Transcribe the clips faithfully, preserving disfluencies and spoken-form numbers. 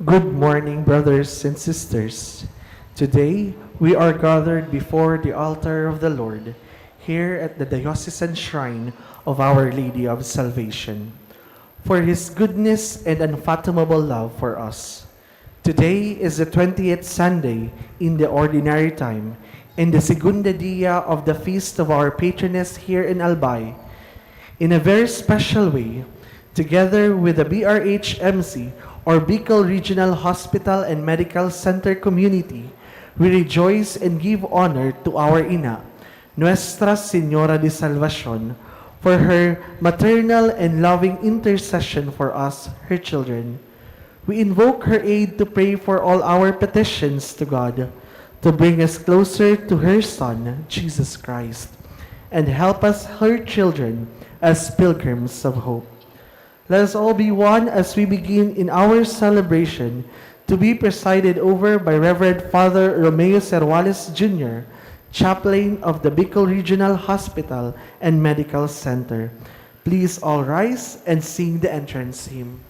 Good morning, brothers and sisters. Today, we are gathered before the altar of the Lord here at the Diocesan Shrine of Our Lady of Salvation for His goodness and unfathomable love for us. Today is the twentieth Sunday in the Ordinary Time and the Segunda Dia of the Feast of our Patroness here in Albay. In a very special way, together with the B R H M C or Bicol Regional Hospital and Medical Center community, we rejoice and give honor to our Ina, Nuestra Señora de Salvacion, for her maternal and loving intercession for us, her children. We invoke her aid to pray for all our petitions to God, to bring us closer to her Son, Jesus Christ, and help us, her children, as pilgrims of hope. Let us all be one as we begin in our celebration, to be presided over by Reverend Father Romeo Serwales Junior, Chaplain of the Bicol Regional Hospital and Medical Center. Please all rise and sing the entrance hymn.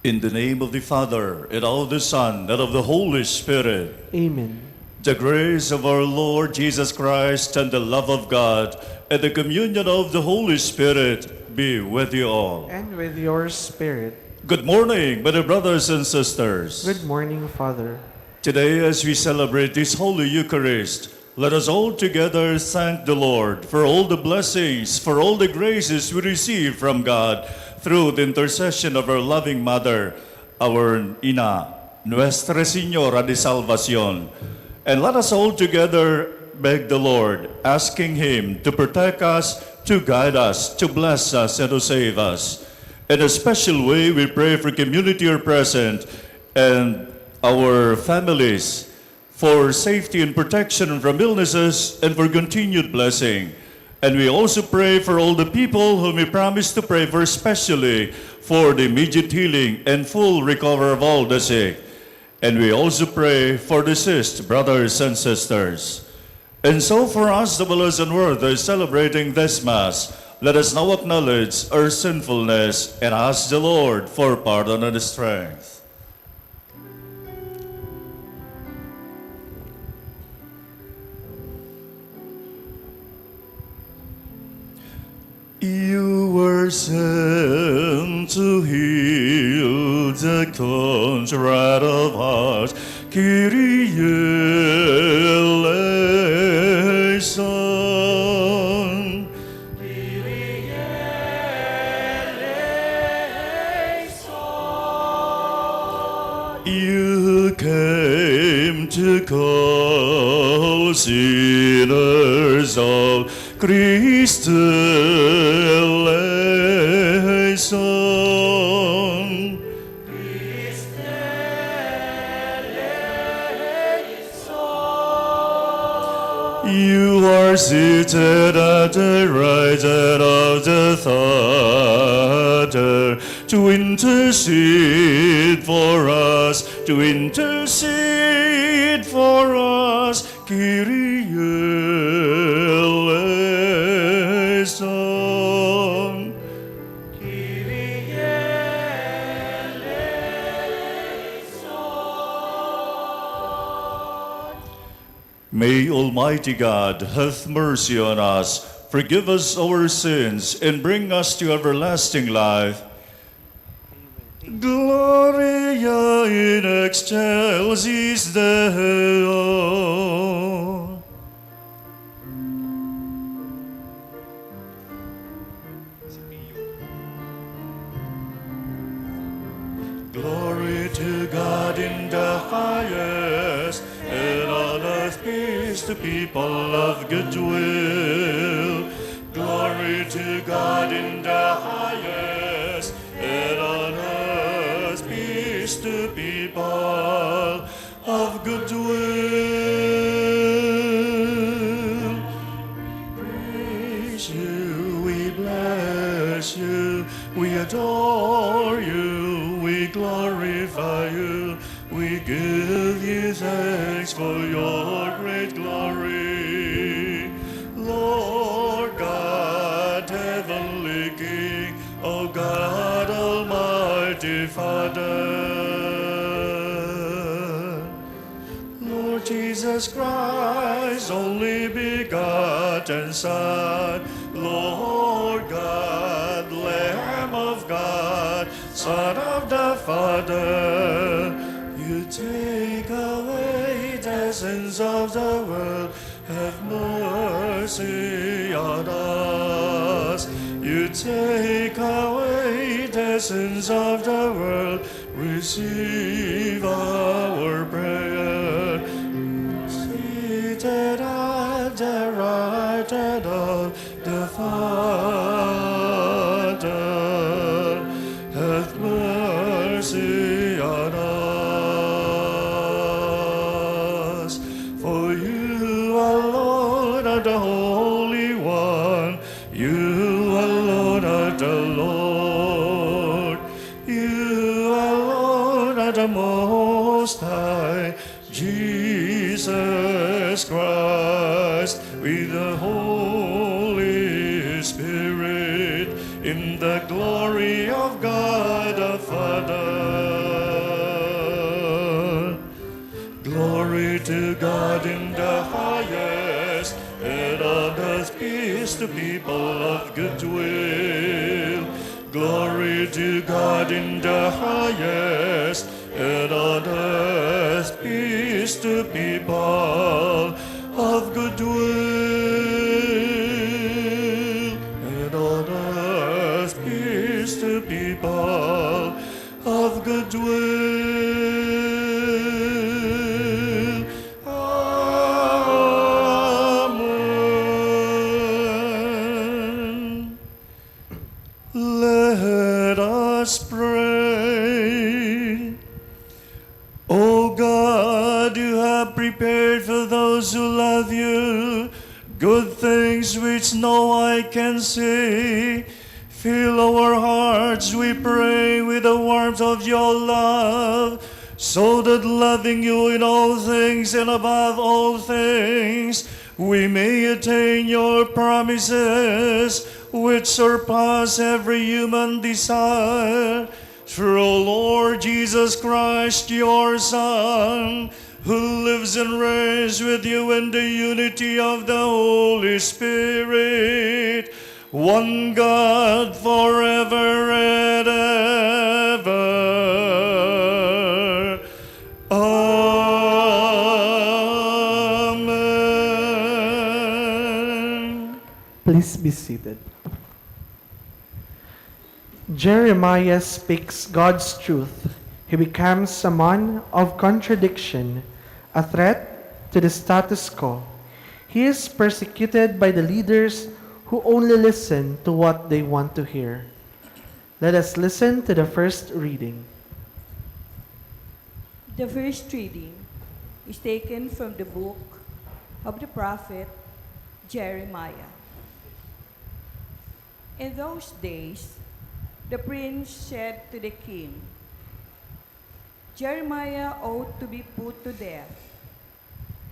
In the name of the Father, and of the Son, and of the Holy Spirit. Amen. The grace of our Lord Jesus Christ, and the love of God, and the communion of the Holy Spirit be with you all. And with your spirit. Good morning, my dear brothers and sisters. Good morning, Father. Today, as we celebrate this Holy Eucharist, let us all together thank the Lord for all the blessings, for all the graces we receive from God through the intercession of our loving Mother, our Ina, Nuestra Señora de Salvacion. And let us all together beg the Lord, asking Him to protect us, to guide us, to bless us, and to save us. In a special way, we pray for community here present and our families, for safety and protection from illnesses, and for continued blessing. And we also pray for all the people whom we promise to pray for, especially for the immediate healing and full recovery of all the sick. And we also pray for deceased brothers and sisters. And so for us, the blessed and worthy celebrating this Mass, let us now acknowledge our sinfulness and ask the Lord for pardon and strength. You were sent to heal the contrite of heart. Kyrie eleison. Kyrie eleison. You came to call sinners all, Christ eleison. You are seated at the right hand of the Father, to intercede for us, to intercede for us, Kyrie eleison. May Almighty God have mercy on us, forgive us our sins, and bring us to everlasting life. Gloria in excelsis Deo. Glory to God in the highest, and on earth peace to people of good will. Glory to God in the highest, and on earth peace to people of good will. We praise you, we bless you, we adore you, we glorify you, we give you thanks for your great glory. Lord God, heavenly King, O God, Almighty Father. Lord Jesus Christ, only begotten Son, Lord God, Lamb of God, Son of the Father, you take away the sins of the world, have mercy on us. You take away the sins of the world, receive our prayer. Seated at the right hand of the Father, have mercy on us. For you alone are the Holy One, you alone are the Lord, you alone are the Most High, Jesus Christ, with the Holy Spirit, in the glory of God the Father. Glory to God in the highest, and on earth peace to people of good will. Glory to God in the highest, and on earth peace to people of good will. And on earth peace to people of good will. Amen. Let us pray. O God, you have prepared for those who love you good things which no eye can see. Fill our hearts, we pray, with the warmth of your love, so that loving you in all things and above all things, we may attain your promises, which surpass every human desire. Through Lord Jesus Christ, your Son, who lives and reigns with you in the unity of the Holy Spirit, one God, forever and ever. Amen. Please be seated. Jeremiah speaks God's truth. He becomes a man of contradiction, a threat to the status quo. He is persecuted by the leaders who only listen to what they want to hear. Let us listen to the first reading. The first reading is taken from the book of the prophet Jeremiah. In those days, the prince said to the king, "Jeremiah ought to be put to death.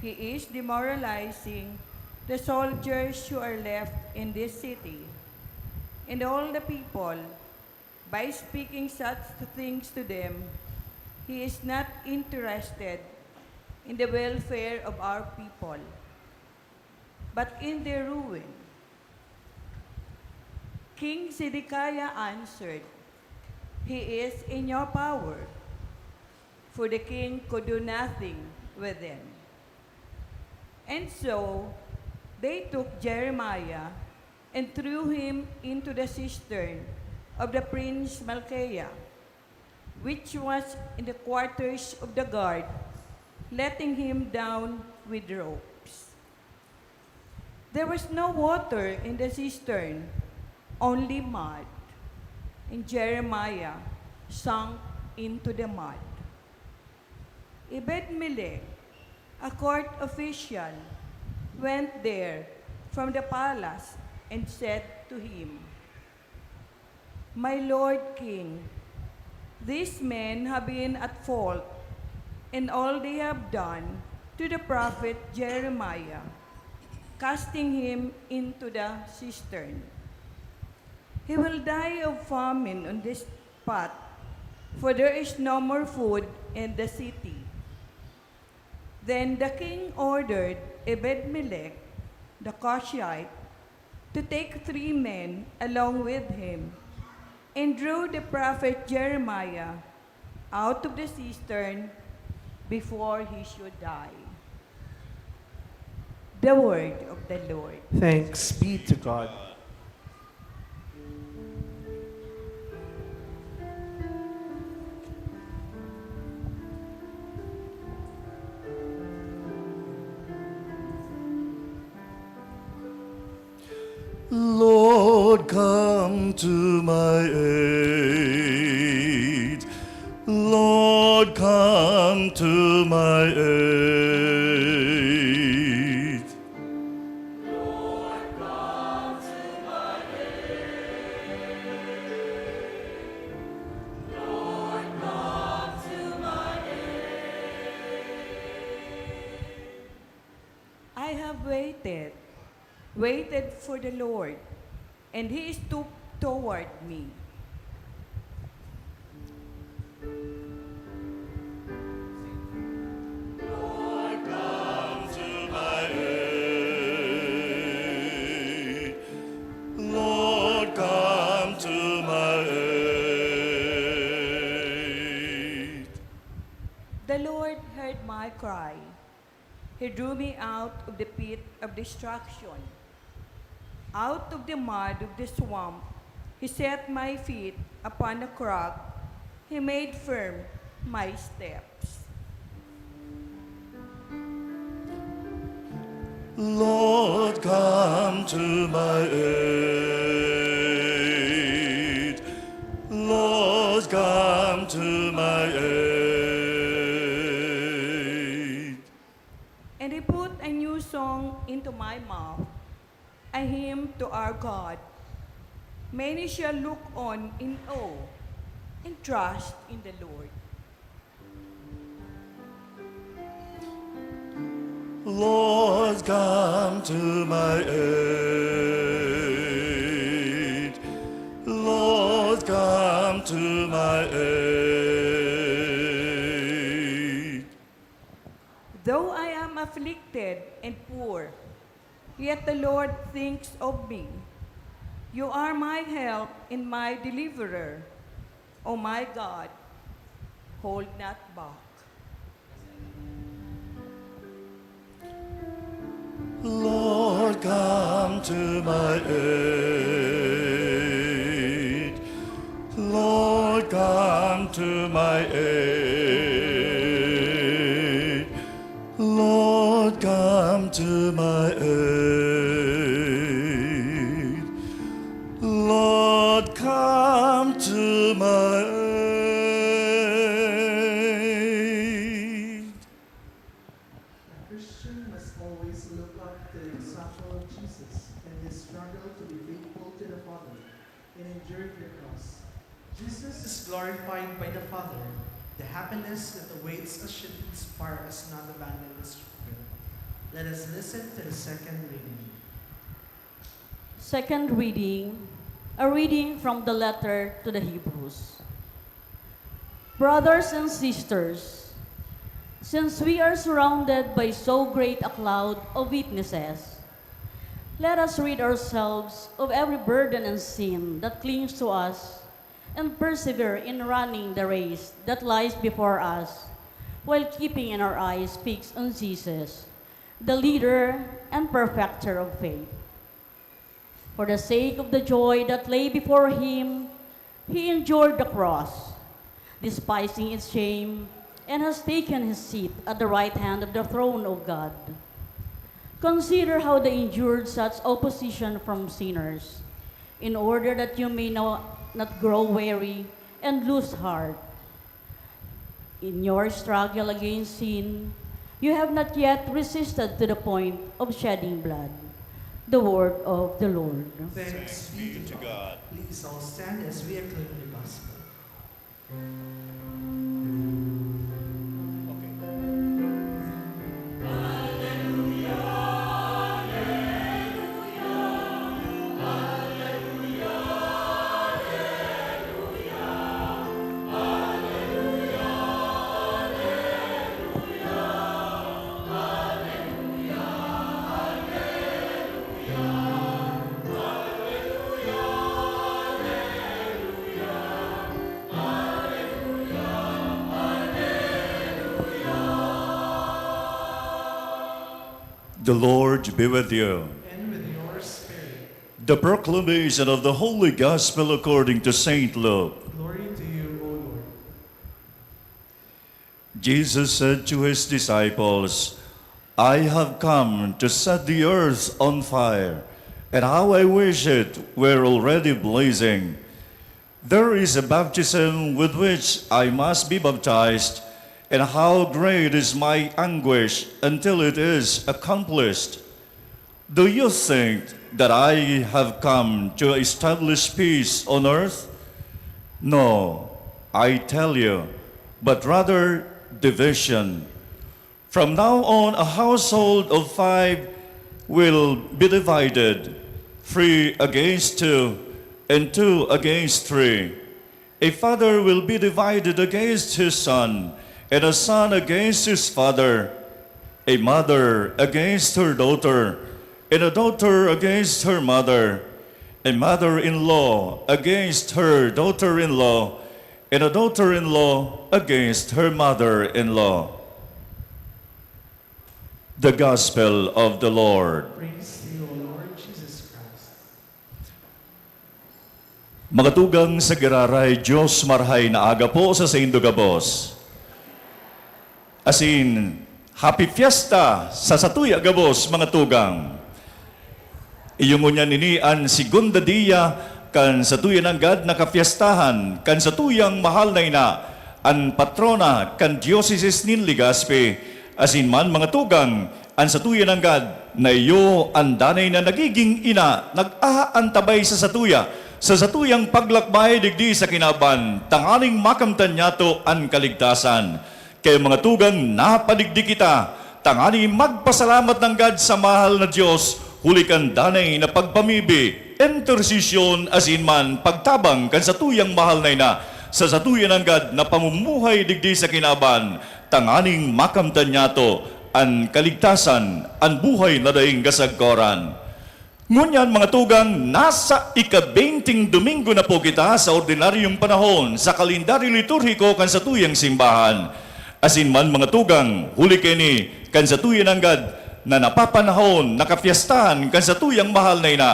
He is demoralizing the soldiers who are left in this city and all the people by speaking such things to them. He is not interested in the welfare of our people, but in their ruin." King Zedekiah answered, "He is in your power, for the king could do nothing with them." And so they took Jeremiah and threw him into the cistern of the prince Malchiah, which was in the quarters of the guard, letting him down with ropes. There was no water in the cistern, only mud, and Jeremiah sunk into the mud. Ebed-melech, a court official, went there from the palace and said to him, "My lord king, these men have been at fault in all they have done to the prophet Jeremiah, casting him into the cistern. He will die of famine on this spot, for there is no more food in the city." Then the king ordered Ebed-melech, the Cushite, to take three men along with him and draw the prophet Jeremiah out of the cistern before he should die. The word of the Lord. Thanks be to God. Lord, come to my aid. Lord, come to my aid. I have waited, waited for the Lord, and he stooped toward me. Lord, come to my aid. Lord, come to my aid. The Lord heard my cry. He drew me out of the pit of destruction. Out of the mud of the swamp, he set my feet upon a crag. He made firm my steps. Lord, come to my aid. Lord, come to my aid. And he put a new song into my mouth, a hymn to our God. Many shall look on in awe and trust in the Lord. Lord, come to my aid. Lord, come to my aid. Though I am afflicted and poor, yet the Lord thinks of me. You are my help and my deliverer. O my God, hold not back. Lord, come to my aid. Lord, come to my aid. in this struggle to be faithful to the Father and enduring the cross. Jesus is glorified by the Father. The happiness that awaits us should inspire us not to abandon the struggle. Let us listen to the second reading. Second reading, a reading from the letter to the Hebrews. Brothers and sisters, since we are surrounded by so great a cloud of witnesses, let us rid ourselves of every burden and sin that clings to us and persevere in running the race that lies before us while keeping in our eyes fixed on Jesus, the leader and perfecter of faith. For the sake of the joy that lay before him, he endured the cross, despising its shame, and has taken his seat at the right hand of the throne of God. Consider how they endured such opposition from sinners, in order that you may no, not grow weary and lose heart. In your struggle against sin, you have not yet resisted to the point of shedding blood. The word of the Lord. Thanks be to God. Please all stand as we acclaim the gospel. The Lord be with you. And with your spirit. The proclamation of the Holy Gospel according to Saint Luke. Glory to you, O Lord. Jesus said to his disciples, "I have come to set the earth on fire, and how I wish it were already blazing. There is a baptism with which I must be baptized, and how great is my anguish until it is accomplished. Do you think that I have come to establish peace on earth? No, I tell you, but rather division. From now on, a household of five will be divided, three against two, and two against three. A father will be divided against his son, and a son against his father, a mother against her daughter, and a daughter against her mother, a mother-in-law against her daughter-in-law, and a daughter-in-law against her mother-in-law." The Gospel of the Lord. Praise to you, O Lord Jesus Christ. Mga tugang sa giraray, Diyos marahay na aga po sa saindo gabos. Asin, Happy Fiesta sa satuya gabos, mga tugang. Iyo ngunyan ini an segunda dia kan satuya nanggad na kapiestahan kan satuyang mahal na ina, an patrona kan Diyosesis nin Legazpi, asin man, mga tugang, an satuya nanggad na iyo an danay na nagiging ina nag-aantabay sa satuya, sa satuyang paglakbay digdi sa kinaban, tanganing makamtan niyato an kaligtasan. Kaya, mga tugang, napadigdi kita, tanganing magpasalamat nanggad sa mahal na Diyos, huli kan danay na pagpamibi, intersesyon, asin man pagtabang kan satuyang mahal na ina, sa satuya nanggad na pamumuhay digdi sa kinaban, tanganing makamtan niyato an kaligtasan, an buhay na daing kasagkoran. Ngunyan, mga tugang, nasa ika-benteng Domingo na po kita sa ordinaryong panahon sa kalendaryo liturhiko kan satuyang simbahan. Asin man, mga tugang, huli kaini kan satuya nanggad na napapanahon na kapiestahan kan satuyang mahal na ina,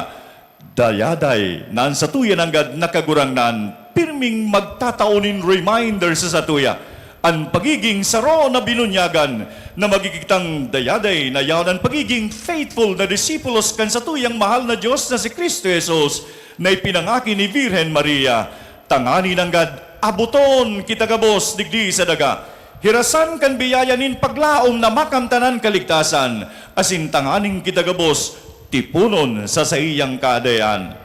dayaday na an satuya nanggad na Kagurangnan pirming magtatao nin reminder sa satuya, an pagiging saro na binunyagan na magiging kitang dayaday na yaon an pagiging faithful na disipulos kan satuyang mahal na Dios na si Cristo Jesus na ipinangaki ni Birhen Maria, tanganing nanggad aboton kita gabos digdi sa daga, hirasan kan biyaya nin paglaom na makamtan an kaligtasan, asin tanganing kita gabos tiponon sa saiyang kaadayan.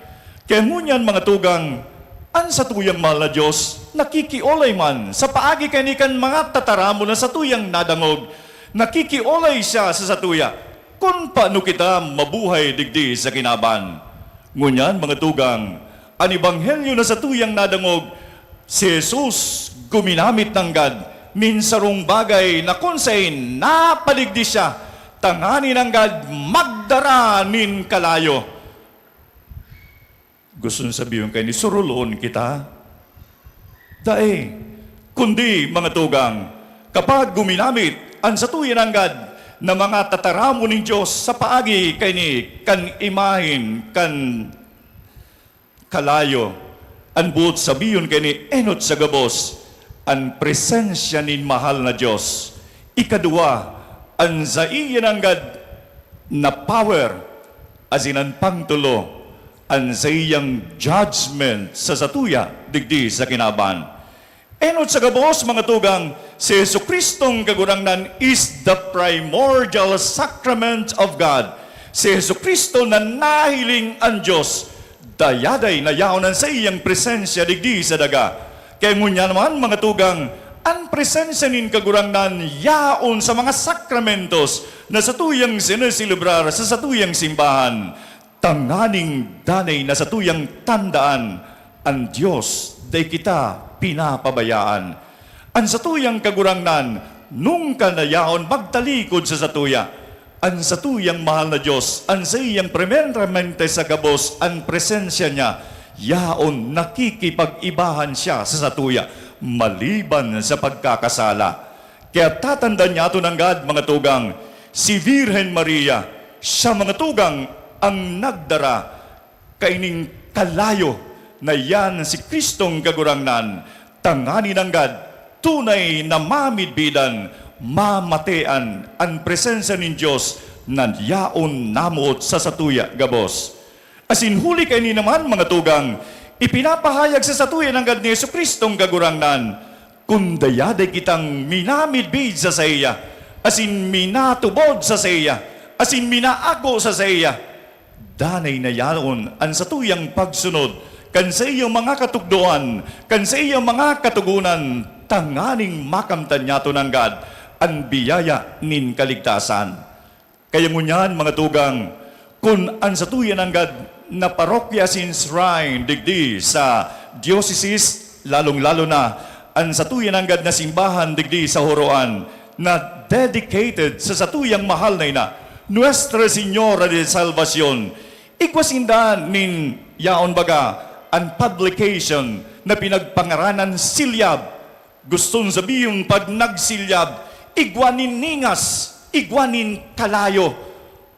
Kaya ngunyan, mga tugang, an satuyang mahal na Dios nakikiolay man sa paagi kaini kan mga tataramon na satuyang nadangog. Nakikiolay siya sa satuya kun paano kita mabuhay digdi sa kinaban. Ngunyan, mga tugang, an ebanghelyo na satuyang nadangog, si Jesus guminamit nanggad nin sarong bagay na kun saen napadigdi siya, tanganing nanggad magdara nin kalayo. Gusto niya sabihon kaini, suroloon kita? Dai. Kundi, mga tugang, kapag guminamit an satuya nanggad na mga tataramon nin Dios sa paagi kaini kan imahen kan kalayo, an boot sabihon kaini enot sa gabos, an presensya nin mahal na Dios. Ikaduwa, an saiya nanggad na power, asin an pangtolo, an saiyang judgment sa satuya digdi sa kinaban. Enot sa gabos, mga tugang, si Jesu-Cristong Kagurangnan is the primordial sacrament of God. Si Jesu-Cristo na nahiling an Dios, dayaday na yaon an saiyang presensya digdi sa daga. Kaya ngunyan naman, mga tugang, an presensya nin Kagurangnan yaon sa mga sakramentos na satuyang sineselebrar sa satuyang simbahan. Tanganing danay na satuyang tandaan, an Dios dai kita pinapabayaan. An satuyang Kagurangnan nungka na yaon magtalikod sa satuya. An satuyang mahal na Dios, an saiyang primeramente sa gabos, an presensya niya, yaon nakikipag-ibahan siya sa satuya, maliban sa pagkakasala. Kaya tatandaan niyato nanggad, mga tugang, si Virgen Maria, siya, mga tugang, ang nagdara kaining kalayo na yan si Kristong Kagurangnan, tanganing nanggad tunay na mamidbidan, mamatean an presensya nin Dios na yaon namoot sa satuya gabos. Asin huli kaini naman, mga tugang, ipinapahayag sa satuya nanggad ni Jesu-Cristong Kagurangnan, kun dayaday kitang minamidbid sa saiya, asin minatubod sa saiya, asin minaako sa saiya, danay na yaon an satuyang pagsunod kan saiyang mga katukdoan, kan saiyang mga katogonan, tanganing makamtan niyato nanggad an biyaya nin kaligtasan. Kaya ngunyan, mga tugang, kun an satuya nanggad na parokya asin shrine digdi sa diocese, lalong-lalo na an satuya nanggad na simbahan digdi sa Joroan na dedicated sa satuyang mahal na ina, Nuestra Señora de Salvacion, igwa sinda nin yaon baga an publication na pinagpangaranan Silyab. Gustong sabihon, pag nagsilyab, igwa nin ningas, igwa nin kalayo.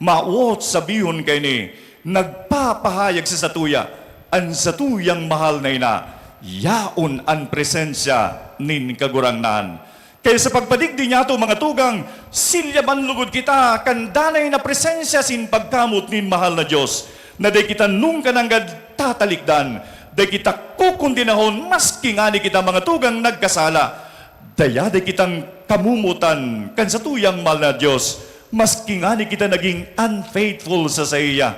Mawot sabihon kaini, nagpapahayag sa satuya, an satuyang mahal na ina, yaon an presensya nin Kagurangnan. Kaya sa pagpadigdi niyato, mga tugang, silyaban lugod kita kan danay na presensya sin pagkamot nin mahal na Dios, na dai kita nungka nanggad tatalikdan, dai kita kukondenahon, maski ngani kita, mga tugang, nagkasala. Dayaday kitang kamomotan kan satuyang mahal na Dios, maski ngani kita naging unfaithful sa saiya.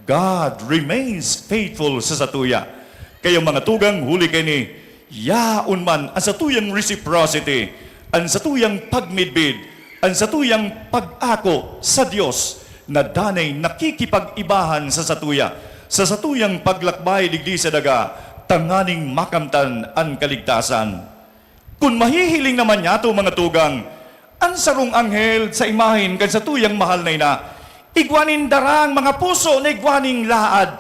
God remains faithful sa satuya. Kaya, mga tugang, huli kaini, yaon man an satuyang reciprocity, an satuyang pagmidbid, an satuyang pag-ako sa Dios na danay nakikipag-ibahan sa satuya, sa satuyang paglakbay digdi sa daga, tanganing makamtan an kaligtasan. Kun mahihiling naman niyato, mga tugang, an sarong anghel sa imahen kan satuyang mahal na ina, igwa nin darang mga puso na igwa nin laad.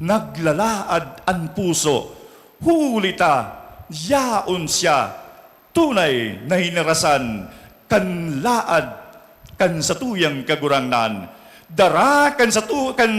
Naglalaad an puso, huli ta yaon siya tunay na hinarasan kan laad kan satuyang Kagurangnan. Dara kan satu-, kan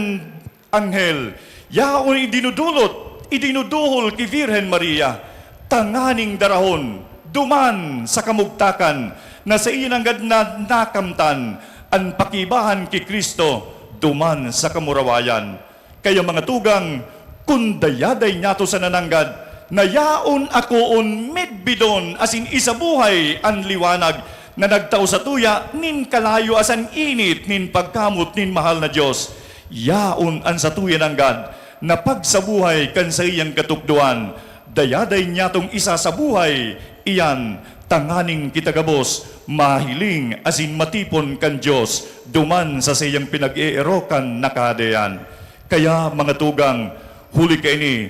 anghel, yaon idinudulot, idinuduhol ki Virgen Maria, tanganing darahon, duman sa kamugtakan, na sain nanggad na nakamtan an pakibahan ki Cristo duman sa kamurawayan. Kaya, mga tugang, kun dayaday niyato sana nanggad na yaon akoon midbidon asin isabuhay an liwanag na nagtao satuya nin kalayo asin init nin pagkamot nin mahal na Dios. Yaon an satuya nanggad na pagsabuhay kan saiyang katukdoan. Dayaday niyatong isasabuhay iyan tanganing kita gabos mahiling asin matipon kan Dios duman sa saiyang pinag-eerokan na Kahadean. Kaya, mga tugang, huli kaini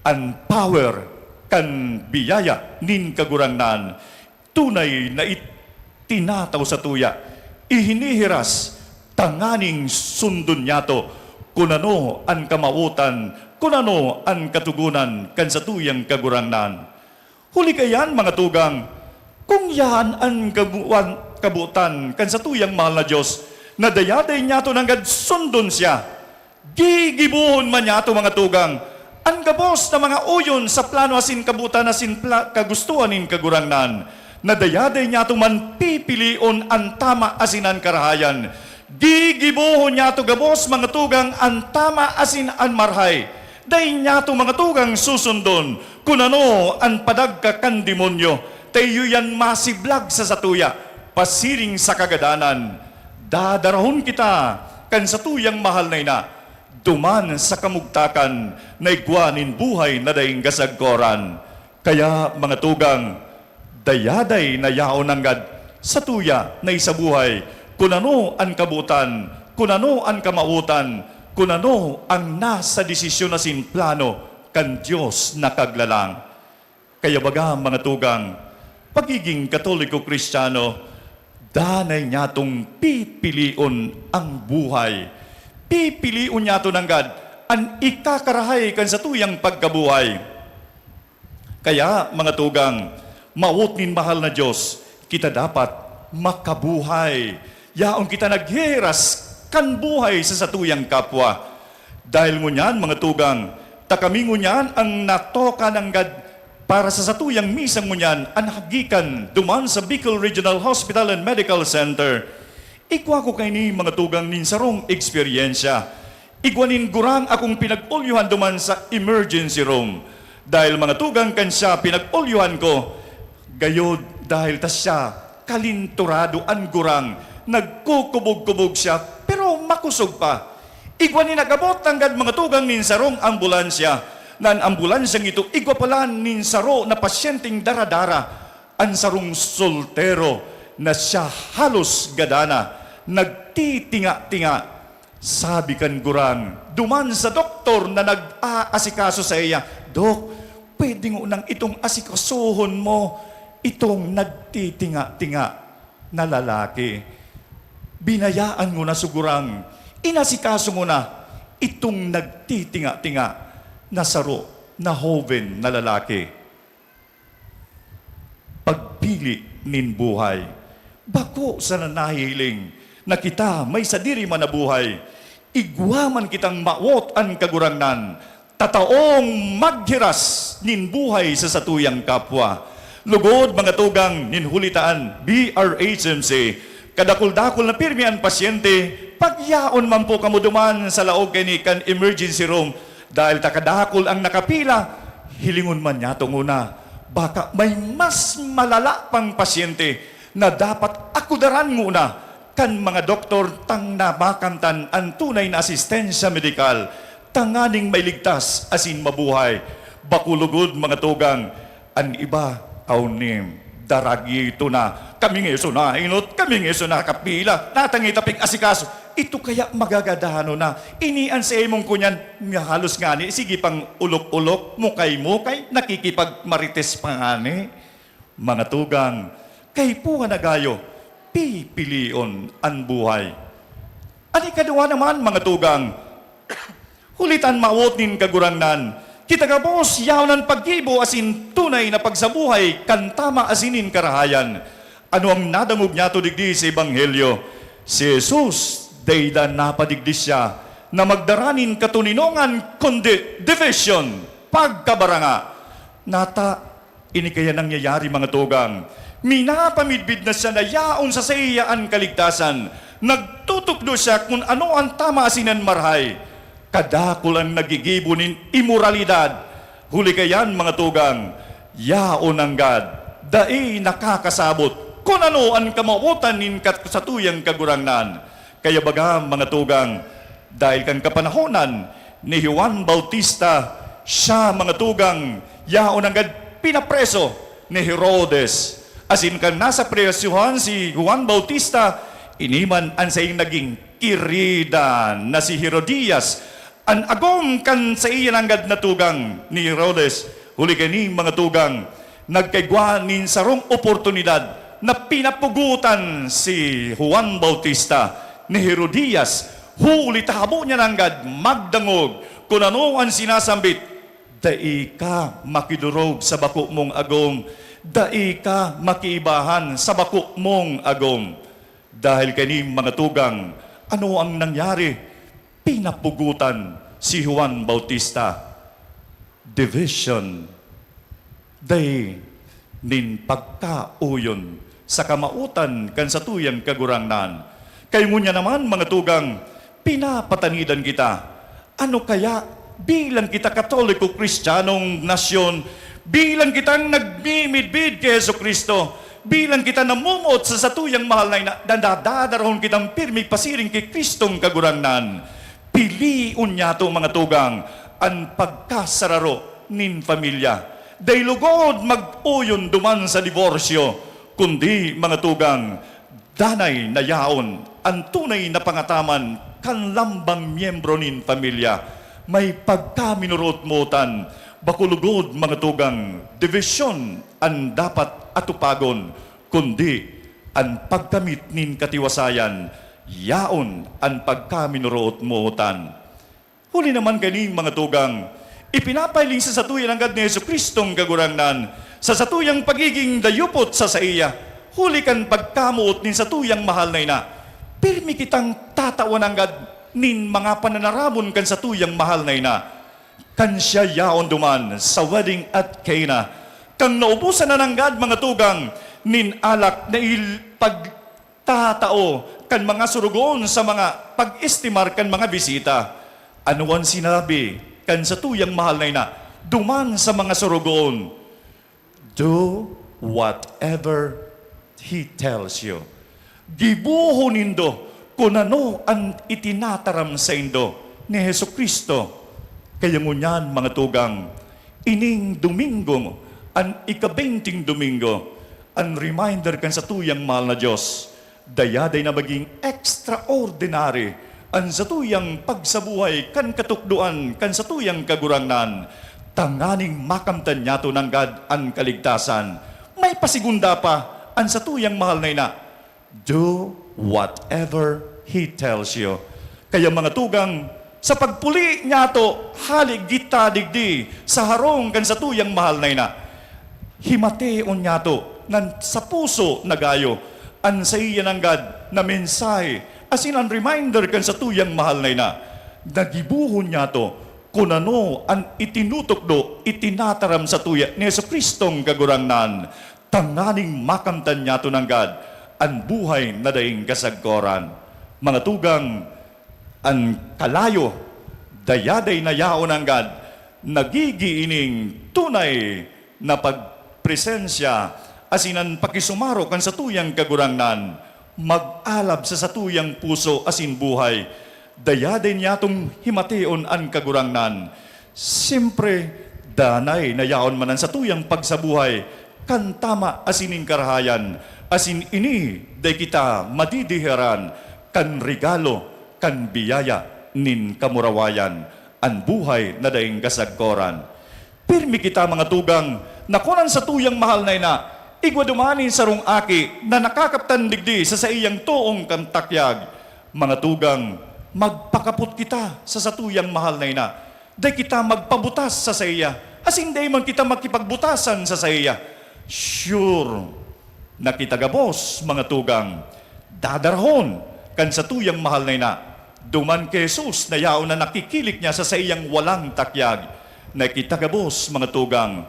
an power kan biyaya nin Kagurangnan. Tunay na itinataw satuya, ihinihiras tanganing sundon niyato kun ano an kamawotan, kun ano an katogonan kan satuyang Kagurangnan. Huli kaiyan, mga tugang, kung yan an kabuan-, kabotan kan satuyang mahal na Dios, na dayaday niyato nanggad sundon siya, gigibohon man niyato, mga tugang, an gabos na mga oyon sa plano asin kabotan asin pla-, kagustohan nin Kagurangnan, na dayaday niyato man pipilion an tama asin an karahayan. Gigibohon niyato gabos, mga tugang, an tama asin an marhay. Dai niyato, mga tugang, susundon kun ano an padagka kan demonyo, ta iyo yan masiblag sa satuya, pasiring sa kagadanan. Dadarahon kita kan satuyang mahal na ina, duman sa kamugtakan na igwa nin buhay na daing kasagkoran. Kaya, mga tugang, dayaday na yaon nanggad satuya na isabuhay kun ano an kabotan, kun ano an kamawotan, kun ano ang nasa desisyon asin plano kan Dios na Kaglalang. Kaya baga, mga tugang, pagiging Katoliko Kristiyano, danay niyatong pipilion ang buhay. Pipilion niyato nanggad an ikakarahay kan satuyang pagkabuhay. Kaya, mga tugang, mawot nin mahal na Dios, kita dapat makabuhay. Yaon kita naghihiras kan buhay sa satuyang kapwa. Dahil ngunyan, mga tugang, ta kami ngunyan ang natoka nanggad para sa satuyang misa ngunyan an hagikan duman sa Bicol Regional Hospital and Medical Center. Igwa ko kaini, mga tugang, nin sarong eksperyensya. Igwa nin gurang akong pinag-olyohan duman sa emergency room. Dahil, mga tugang, kan siya pinag-olyohan ko, gayod dahil ta siya kalinturado an gurang, nagkukubog-kubog siya, pero makosog pa. Igwa nin nag-abot tanggad, mga tugang, nin sarong ambulansya, na an ambulansyang ito igwa pala nin saro na pasyenteng dara-dara, an sarong soltero na siya halos gadan na, nagtitinga-tinga. Sabi kan gurang duman sa doktor na nag-aasikaso saiya, "Dok, pwede ngunang itong asikasuhon mo itong nagtitinga-tinga na lalaki?" Binayaan nguna so gurang, inasikaso nguna itong nagtitinga-tinga na saro na hoven na lalaki. Pagpili nin buhay. Bako sana nahihiling na kita may sadiri man na buhay. Igwa man kitang mawot an Kagurangnan, tataong maghiras nin buhay sa satuyang kapwa. Lugod, mga tugang, nin huli ta an B R H M C, kadakul-dakul na pirmi an pasyente, pagyaon man po kamo duman sa laog kaini kan emergency room, dahil ta kadakul ang nakapila, hilingon man niyato nguna, baka may mas malala pang pasyente na dapat akudaran nguna kan mga doktor tang na makamtan an tunay na asistensya medikal tanganing mailigtas asin mabuhay. Bako lugod, mga tugang, an iba, aw nim, daragito na. Kami nga iso nainot, kami nga iso nakapila, natangita pig-asikaso. Ito kaya magagadanon na. Ini an sa imong kunyan, nga halos ngani, sige pang ulok-ulok, mukay-mukay, nakikipagmarites pa ngani. Mga tugang, kaipuhan na gayo, pipilion an buhay. An ikaduwa naman, mga tugang, huli ta an mawot nin Kagurangnan, kita gabos yaon an paggibo asin tunay na pagsabuhay kan tama asin nin karahayan. Ano ang nadangog niyato digdi sa Ebanghelyo? Si Jesus, dai daa napadigdi siya na magdara nin katoninongan, kundi division, pagkabaranga. Nata, ini kaya nangyayari, mga tugang. Minapamidbid na siya na yaon sa saiya an kaligtasan. Nagtutukdo siya kun ano an tama asin an marhay. Kadakul an nagigibo nin imoralidad. Huli kaiyan, mga tugang, yaon nanggad, dai nakakasabot Kun ano an kamawotan nin kat-, satuyang Kagurangnan. Kaya baga, mga tugang, dahil kan kapanahonan ni Juan Bautista, siya, mga tugang, yaon nanggad pinapreso ni Herodes. Asin kan nasa presohan si Juan Bautista, ini man an saiyang naging kirida na si Herodias, an agom kan saiya nanggad na tugang ni Herodes. Huli kaini, mga tugang, nagkaigwa nin sarong oportunidad na pinapugotan si Juan Bautista ni Herodias, huli ta habo niya nanggad magdangog kun ano an sinasambit, "Dai ka makidorog sa bako mong agom, dai ka makiibahan sa bako mong agom." Dahil kaini, mga tugang, ano ang nangyari? Pinapugotan si Juan Bautista. Division, dai nin pagkaoyon sa kamawotan kan satuyang Kagurangnan. Kaya ngunyan naman, mga tugang, pinapatanidan kita. Ano kaya, bilang kita Katoliko Kristiyanong nasyon, bilang kitang nagmimidbid ki Jesu-Cristo, bilang kita namumuot sa satuyang mahal na ina, dadadarahon kitang pirmi pasiring ki Kristong Kagurangnan. Pilion niyato, mga tugang, an pagkasararo nin pamilya. Dai lugod mag-oyon duman sa diborsyo, kundi, mga tugang, danay na yaon an tunay na pangataman kan lambang miyembro nin pamilya. May pagkaminorot-motan, bako lugod, mga tugang, dibisyon an dapat atupagon, kundi an pagkamit nin katiwasayan, yaon an pagkaminoroot-mootan. Huli naman kaini, mga tugang, ipinapahiling sa satuya nanggad ni Jesu-Cristong Kagurangnan, sa satuyang pagigin dayupot sa saiya, huli kan pagkamoot nin satuyang mahal na ina. Pirmi kitang tatawan nanggad nin mga pananaramon kan satuyang mahal na ina. Kan siya yaon duman sa wedding at Cana, kan naubusan na nanggad, mga tugang, nin alak na il-, pagtatao kan mga sorogoon sa mga pag-estimar kan mga bisita. Ano an sinabi kan satuyang mahal na ina duman sa mga sorogoon? "Do whatever he tells you." Gibohon nindo kun ano an itinataram saindo ni Jesu-Cristo. Kaya ngunyan, mga tugang, ining Domingo, an ika-benteng Domingo, an reminder kan satuyang mahal na Dios, dayaday na magin extraordinary an satuyang pagsabuhay kan katukdoan kan satuyang Kagurangnan, tanganing makamtan niyato nanggad an kaligtasan. May pasegunda pa an satuyang mahal na ina, "Do whatever he tells you." Kaya, mga tugang, sa pagpuli niyato hale kita digdi sa harong kan satuyang mahal na ina, himateon niyato nan sa puso na gayo an saiya nanggad na mensahe asin an reminder kan satuyang mahal na ina. Nagibohon niyato kun ano an itinutukdo, itinataram satuya ni Jesu-Cristong Kagurangnan, tanganing makamtan niyato nanggad an buhay na daing kasagkoran. Mga tugang, an kalayo, dayaday na yaon nanggad, nagigi ining tunay na pagpresensya asin an pakisumaro kan satuyang Kagurangnan, mag-alab sa satuyang puso asin buhay. Dayaday niyatong himateon an Kagurangnan. Siyempre, danay na yaon man an satuyang pagsabuhay kan tama asin nin karahayan, asin ini dai kita madidiheran kan regalo kan biyaya nin kamurawayan, an buhay na daing kasagkoran. Pirmi kita, mga tugang, na kun an satuyang mahal na ina igwa duman nin sarong aki na nakakaptan digdi sa saiyang toong kan takyag. Mga tugang, magpakapot kita sa satuyang mahal na ina. Dai kita magpabutas sa saiya, asin dai man kita makipagbutasan sa saiya. Sure na kita gabos, mga tugang, dadarahon kan satuyang mahal na ina duman ki Jesus na yaon na nakikilik niya sa saiyang walang takyag. Na kita gabos, mga tugang,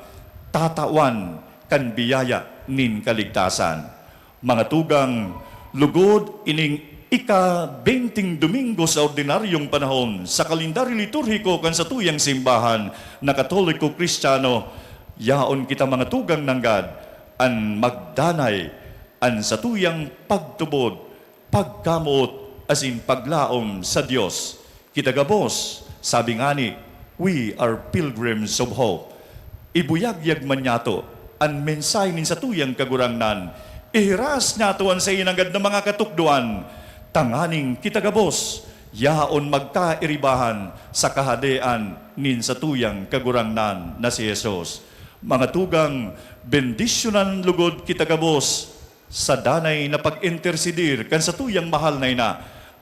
tatawan kan biyaya nin kaligtasan. Mga tugang, lugod ining ika-benteng Domingo sa ordinaryong panahon sa kalendaryo liturhiko kan satuyang simbahan na Katoliko Kristiyano, yaon kita, mga tugang, nanggad an magdanay an satuyang pagtubod, pagkamoot, asin paglaom sa Dios. Kita gabos, sabi ngani, "We are pilgrims of hope." Ibuyagyag man niyato an mensahe nin satuyang Kagurangnan. Ihiras niyato an saiyang nanggad na mga katukdoan, tanganing kita gabos, yaon magkairibahan sa Kahadean nin satuyang Kagurangnan na si Jesus. Mga tugang, bendisyonan lugod kita gabos sa danay na pag-interceder kan satuyang mahal na ina,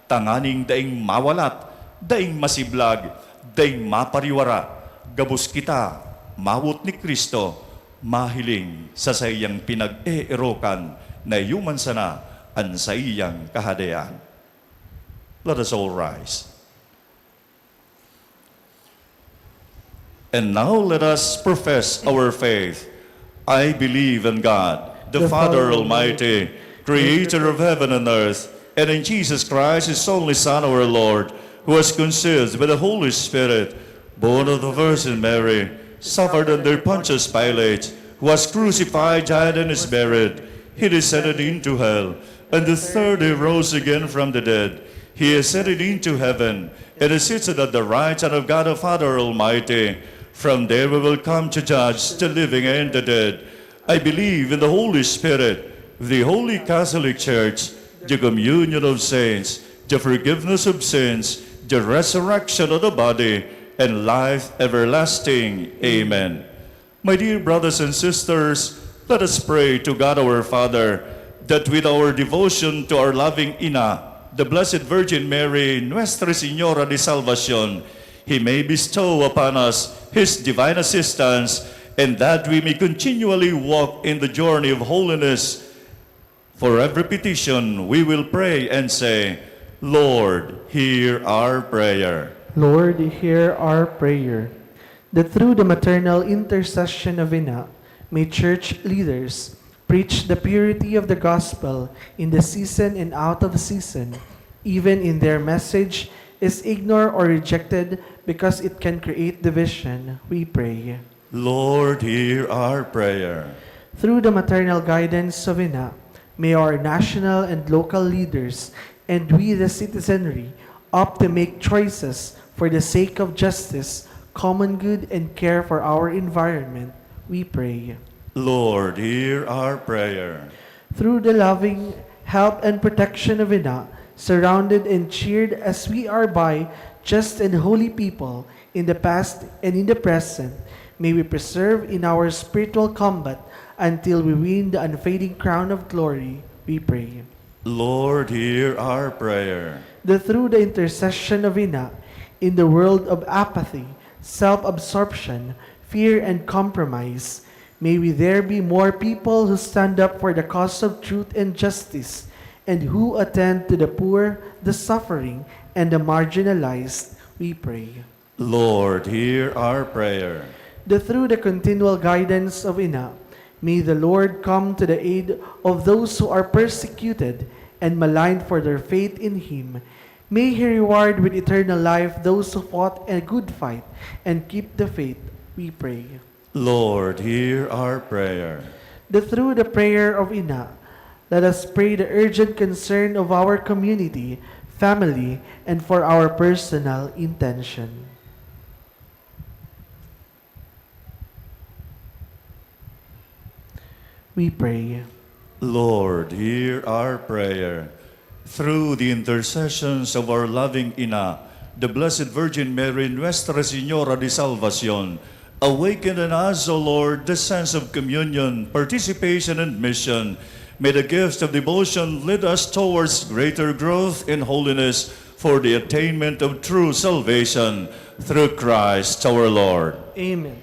tanganing daing mawalat, daing masiblag, daing mapariwara, gabos kita, mawot ni Cristo, mahiling sa saiyang pinag-eerokan na iyo man sana an saiyang Kahadean. Let us all rise. And now let us profess our faith. I believe in God, the The Father Father Almighty, Almighty, creator of heaven and earth, and in Jesus Christ, his only Son, our Lord, who was conceived by the Holy Spirit, born of the Virgin Mary, suffered under Pontius Pilate, was crucified, died, and is buried. He descended into hell, and the third day rose again from the dead. He ascended into heaven, and is seated at the right hand of God the Father Almighty. From there he will come to judge the living and the dead. I believe in the Holy Spirit, the Holy Catholic Church, the communion of saints, the forgiveness of sins, the resurrection of the body, and life everlasting. Amen. My dear brothers and sisters, let us pray to God our Father that with our devotion to our loving Ina, the Blessed Virgin Mary, Nuestra Señora de Salvacion, He may bestow upon us His divine assistance, and that we may continually walk in the journey of holiness. For every petition, we will pray and say, "Lord, hear our prayer." Lord, hear our prayer. That through the maternal intercession of Ina, may church leaders preach the purity of the gospel in the season and out of season, even in their message is ignored or rejected because it can create division, we pray. Lord, hear our prayer. Through the maternal guidance of Ina, may our national and local leaders and we, the citizenry, opt to make choices for the sake of justice, common good, and care for our environment, we pray. Lord, hear our prayer. Through the loving help and protection of Ina, surrounded and cheered as we are by just and holy people, in the past and in the present, may we preserve in our spiritual combat until we win the unfading crown of glory, we pray. Lord, hear our prayer. That through the intercession of Ina, in the world of apathy, self-absorption, fear, and compromise, may we there be more people who stand up for the cause of truth and justice, and who attend to the poor, the suffering, and the marginalized, we pray. Lord, hear our prayer. That through the continual guidance of Ina, may the Lord come to the aid of those who are persecuted and maligned for their faith in Him. May He reward with eternal life those who fought a good fight and keep the faith, we pray. Lord, hear our prayer. That through the prayer of Ina, let us pray the urgent concern of our community, family, and for our personal intention. We pray. Lord, hear our prayer. Through the intercessions of our loving Ina, the Blessed Virgin Mary, Nuestra Señora de Salvacion, awaken in us, O Lord, the sense of communion, participation, and mission. May the gift of devotion lead us towards greater growth in holiness for the attainment of true salvation, through Christ our Lord. Amen.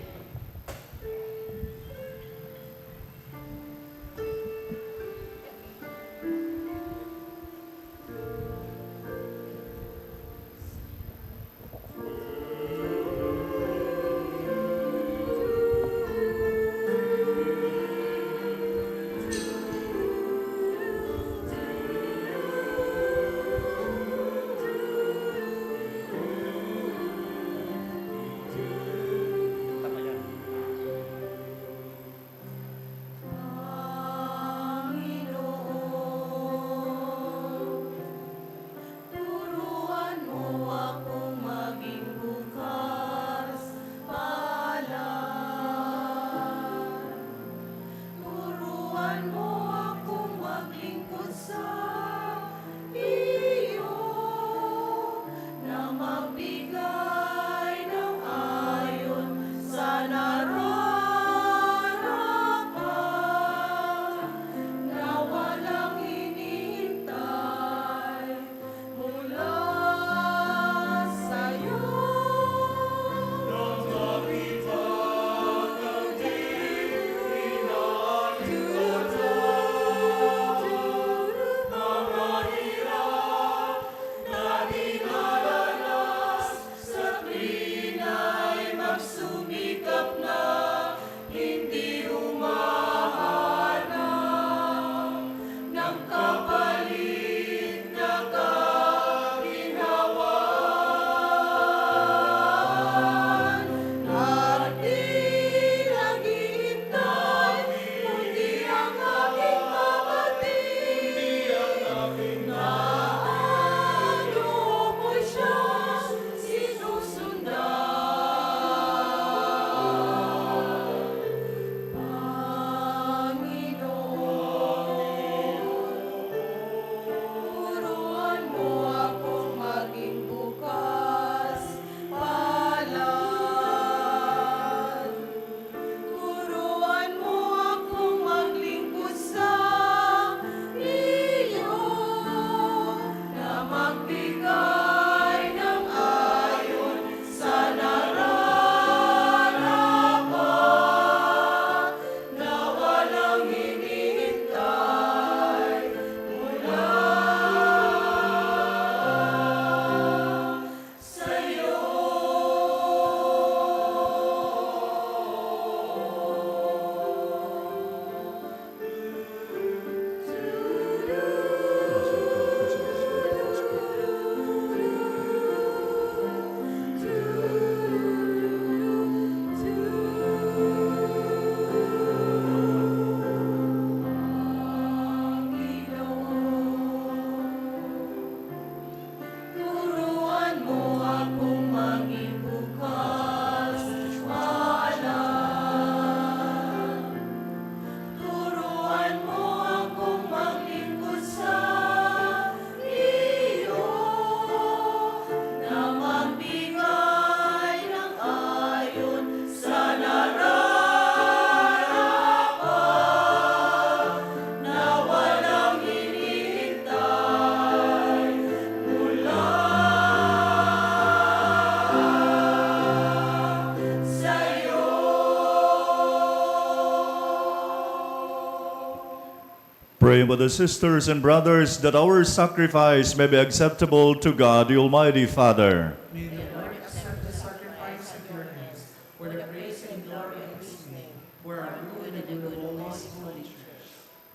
Pray with the sisters and brothers that our sacrifice may be acceptable to God, the Almighty Father. May the Lord accept the sacrifice at your hands for the praise and glory of his name, for our good and the good of all his holy church.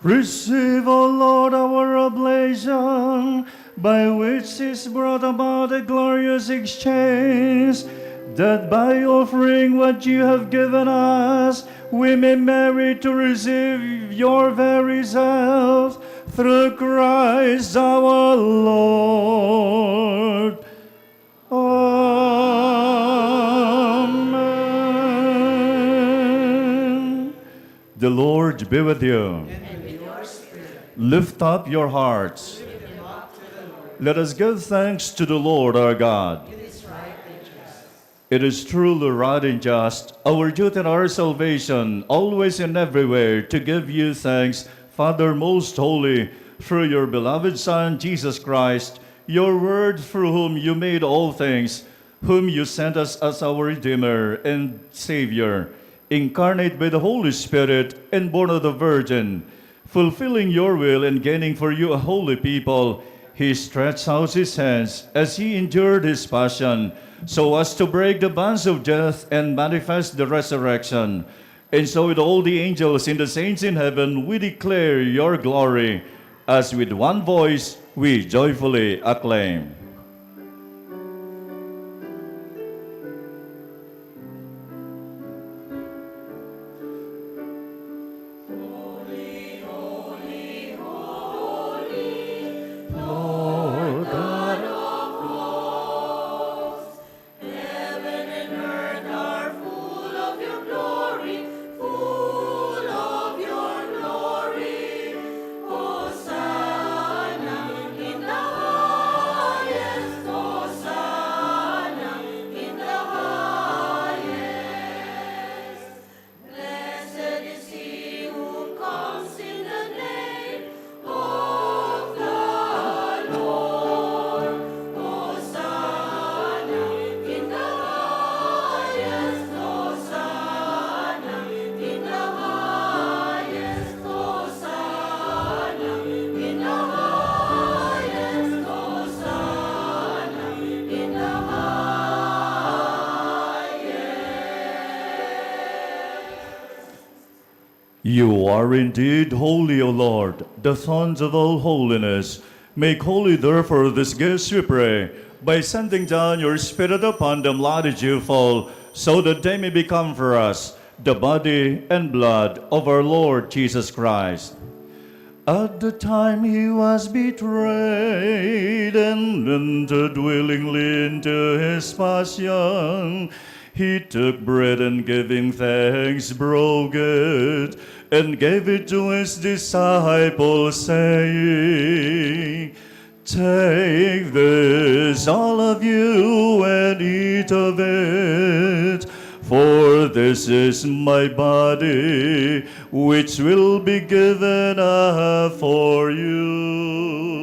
Receive, O Lord, our oblation, by which is brought about a glorious exchange, that by offering what you have given us, we may merit to receive your very self, through Christ our Lord. Amen. The Lord be with you. And with your spirit. Lift up your hearts. Lift them up to the Lord. Let us give thanks to the Lord our God. It is right and just. It is truly right and just, our duty and our salvation, always and everywhere, to give you thanks, Father most holy, through your beloved Son, Jesus Christ, your Word, through whom you made all things, whom you sent us as our Redeemer and Savior, incarnate by the Holy Spirit and born of the Virgin. Fulfilling your will and gaining for you a holy people, he stretched out his hands as he endured his passion, so as to break the bonds of death and manifest the resurrection. And so with all the angels and the saints in heaven, we declare your glory, as with one voice we joyfully acclaim. Holy, holy, holy, Lord God of hosts, heaven and earth are full of your glory, full of your glory. Hosanna in the highest, Hosanna in the highest. Blessed is he who comes in the name of the Lord. Hosanna in the highest, Hosanna in the highest, Hosanna in the highest, Hosanna in the highest. You are indeed holy, O Lord, the fount of all holiness. Make holy, therefore, these gifts, we pray, by sending down your Spirit upon them, let it fall, so that they may become for us the body and blood of our Lord Jesus Christ. At the time he was betrayed and entered willingly into his passion, he took bread and, giving thanks, broke it and gave it to his disciples, saying, "Take this, all of you, and eat of it, for this is my body, which will be given up for you."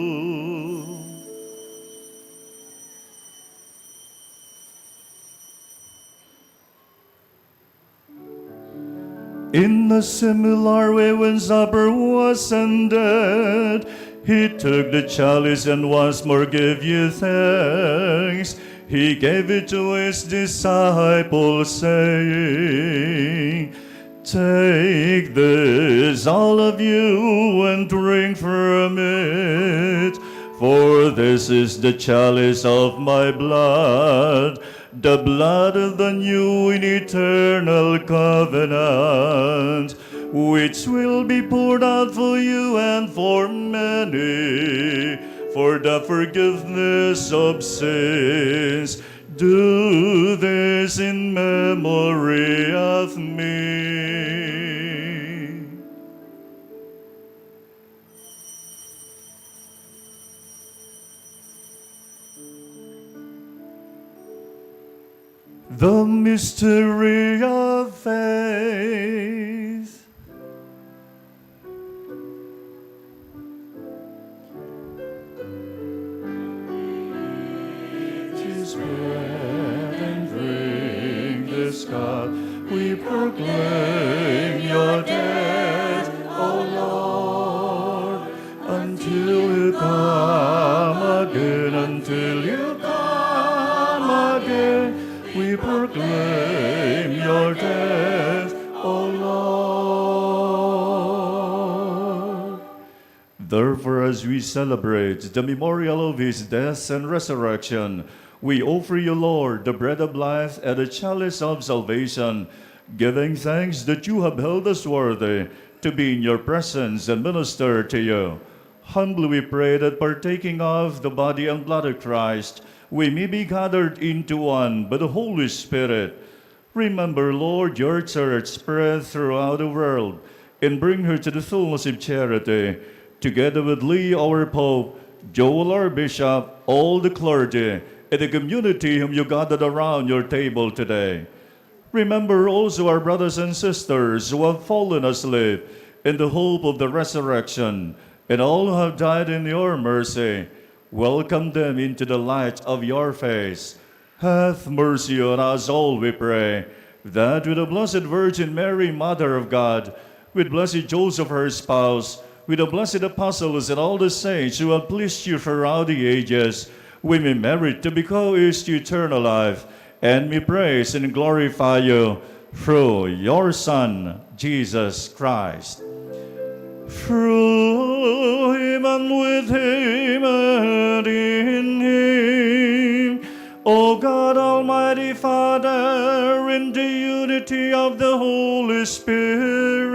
In a similar way, when supper was ended, he took the chalice and once more gave you thanks. He gave it to his disciples, saying, "Take this, all of you, and drink from it, for this is the chalice of my blood, the blood of the new and eternal covenant, which will be poured out for you and for many for the forgiveness of sins. Do this in memory of me." The mystery of faith. This bread and drink this cup, we proclaim your death, O Lord, We proclaim your death, O Lord. Therefore, as we celebrate the memorial of his death and resurrection, we offer you, Lord, the bread of life and the chalice of salvation, giving thanks that you have held us worthy to be in your presence and minister to you. Humbly we pray that, partaking of the body and blood of Christ, we may be gathered into one by the Holy Spirit. Remember, Lord, your church spread throughout the world, and bring her to the fullness of charity, together with Leo, our Pope, Joel, our Bishop, all the clergy, and the community whom you gathered around your table today. Remember also our brothers and sisters who have fallen asleep in the hope of the resurrection, and all who have died in your mercy. Welcome them into the light of your face. Have mercy on us all, we pray, that with the Blessed Virgin Mary, Mother of God, with blessed Joseph, her spouse, with the blessed apostles and all the saints who have pleased you throughout the ages, we may merit to be co-heirs to eternal life, and may praise and glorify you through your Son, Jesus Christ. Through him, and with him, and in him, O God, Almighty Father, in the unity of the Holy Spirit,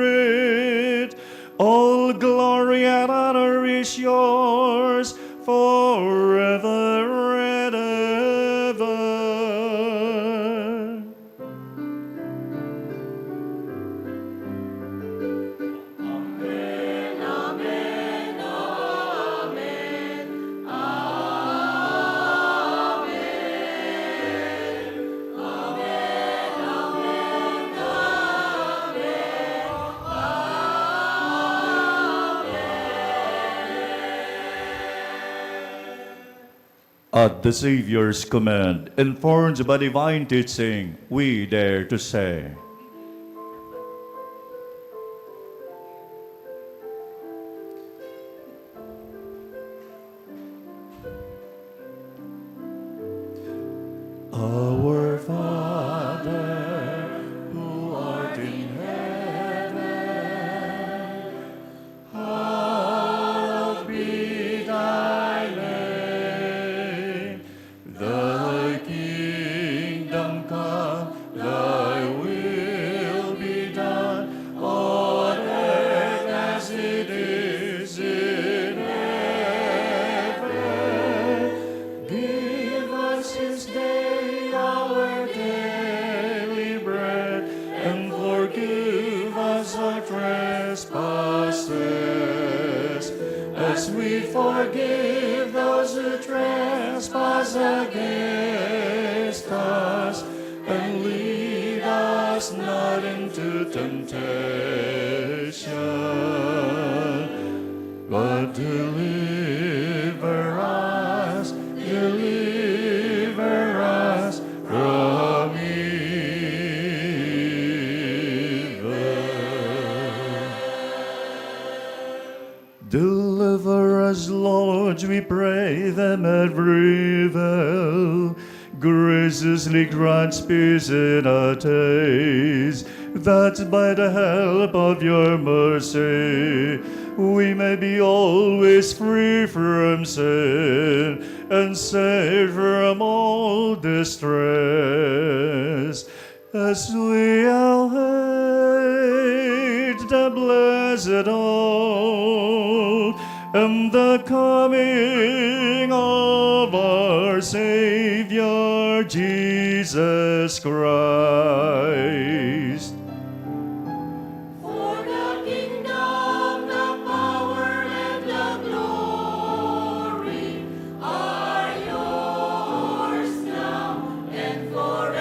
all glory and honor is yours forever and ever. Amen, amen, amen, amen, amen, amen, amen, amen. At the Savior's command, informed by divine teaching, we dare to say, Our Father, who art in heaven, hallowed be thy name. Thy kingdom come, thy will be done on earth as it is in heaven. Give us this day our daily bread, and forgive us our trespasses, as we forgive those who trespass against us. And lead us not into temptation, but deliver us, deliver us from evil. Deliver us, Lord, we pray, them every evil. Graciously grant peace in our days, that by the help of your mercy we may be always free from sin and safe from all distress, as we await the blessed hope and the coming of our Savior Jesus Christ. For the kingdom, the power, and the glory are yours now and forever.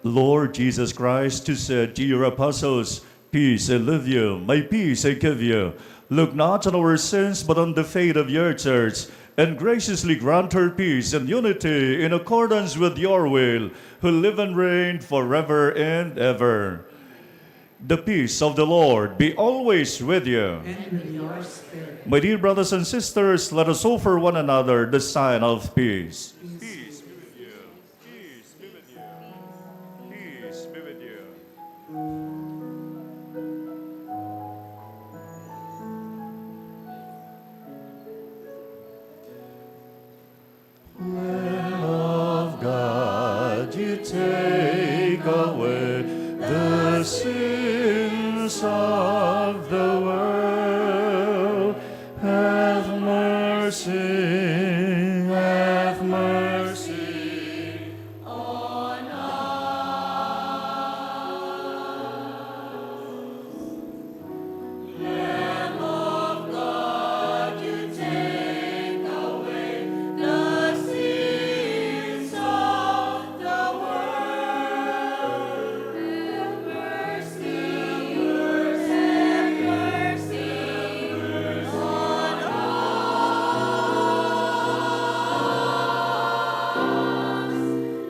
Lord Jesus Christ, who said to your apostles, "Peace I leave you, my peace I give you," look not on our sins, but on the faith of your church, and graciously grant her peace and unity in accordance with your will, who live and reign forever and ever. The peace of the Lord be always with you. And with your spirit. My dear brothers and sisters, let us offer one another the sign of peace. Peace. Peace be with you. Peace be with you. Peace be with you. Lamb of God, you take away the sins of the world. Have mercy, have mercy on us. Lamb of God, you take away the sins of the world. Have mercy, have mercy on us.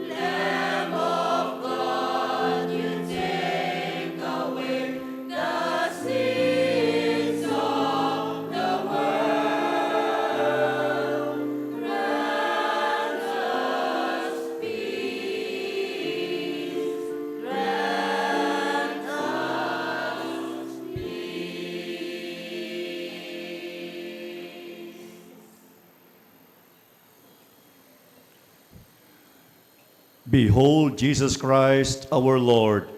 Lamb of God, you take away the sins of the world. Grant us peace. Grant us peace. Behold Jesus Christ, our Lord.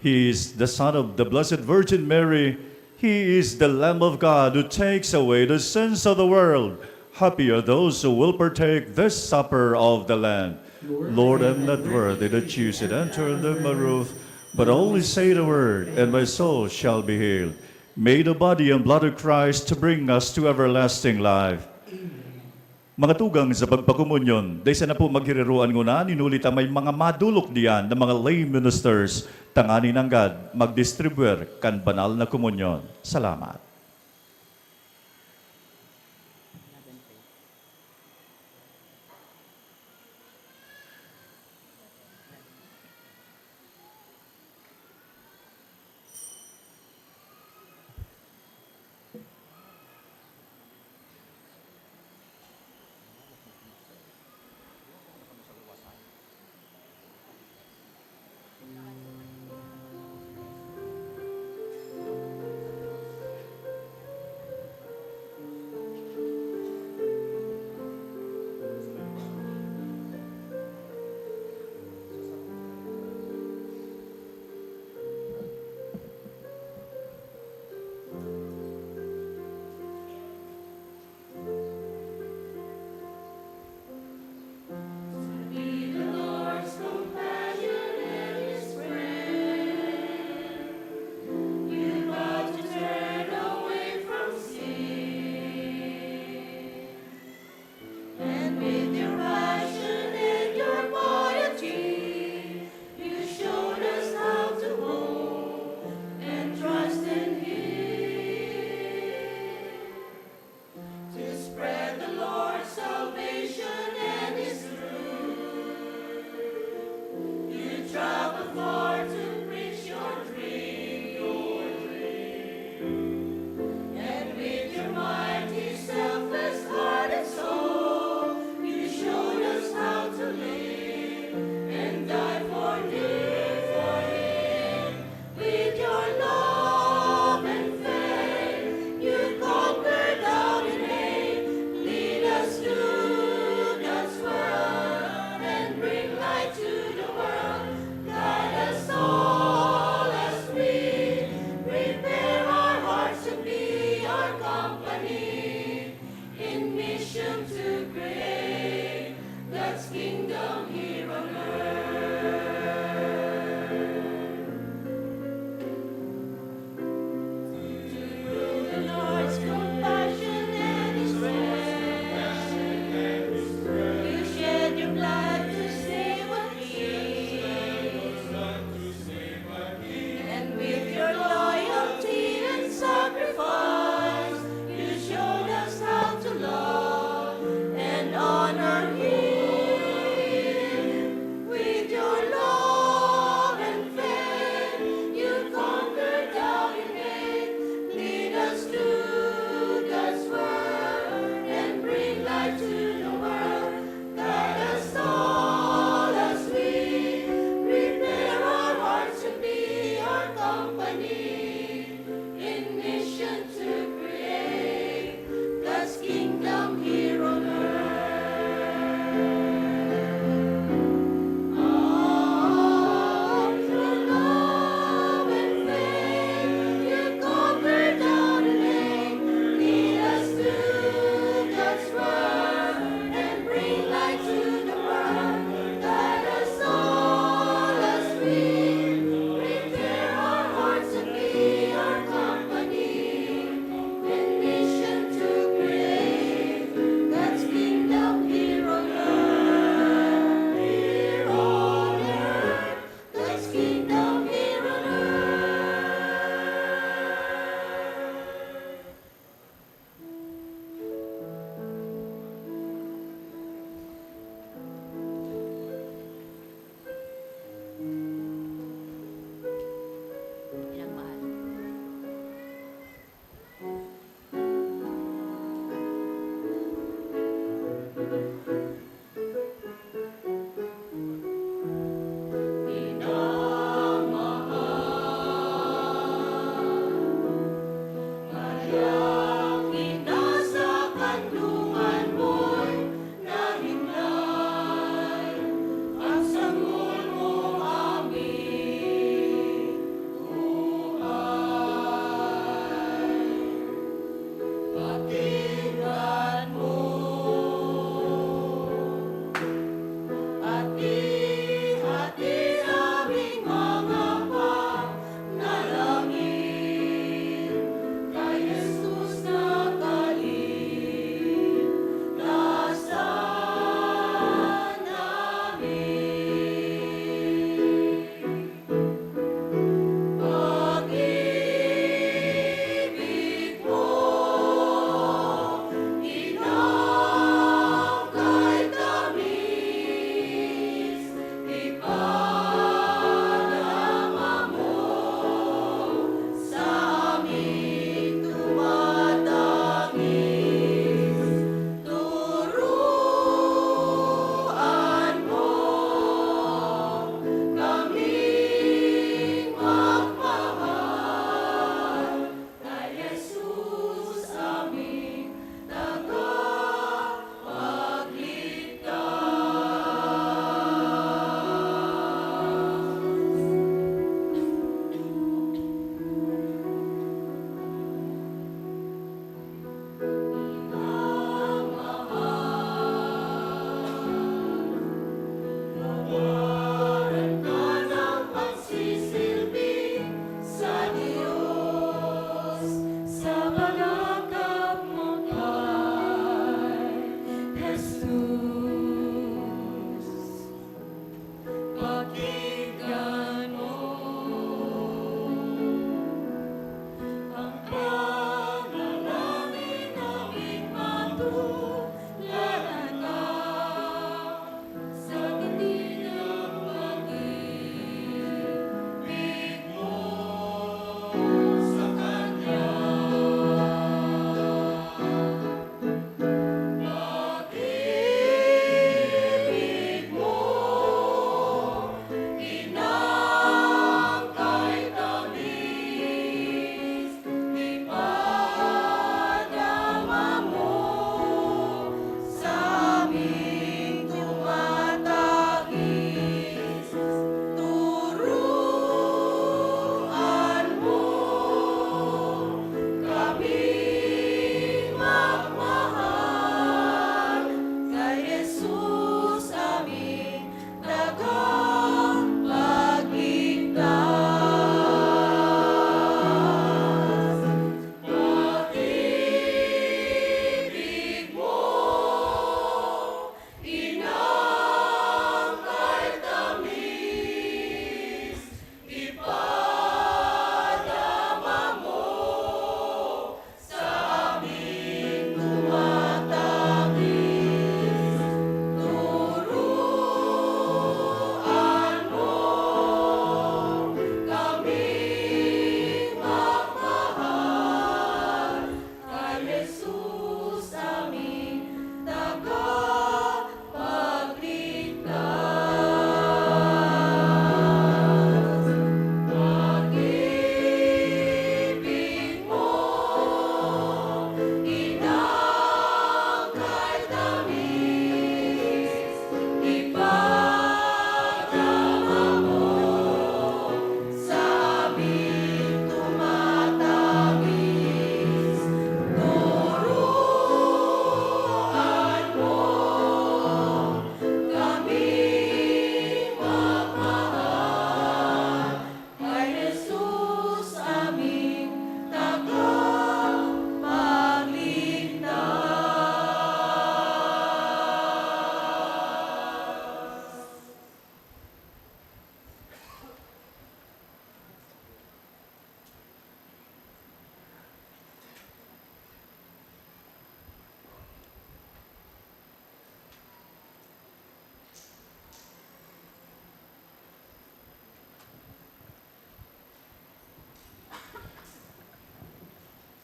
He is the Son of the Blessed Virgin Mary. He is the Lamb of God who takes away the sins of the world. Happy are those who will partake this supper of the Lamb. Lord, I am not worthy that you should enter under my roof, but only say the word, and my soul shall be healed. May the body and blood of Christ to bring us to everlasting life. Mga tugang sa pagpakomunyon, dai sana po maghiriroan ngunyan, huli ta may mga madolok diyan na mga lay ministers, tanganing nanggad magdistribuir kan banal na komunyon. Salamat.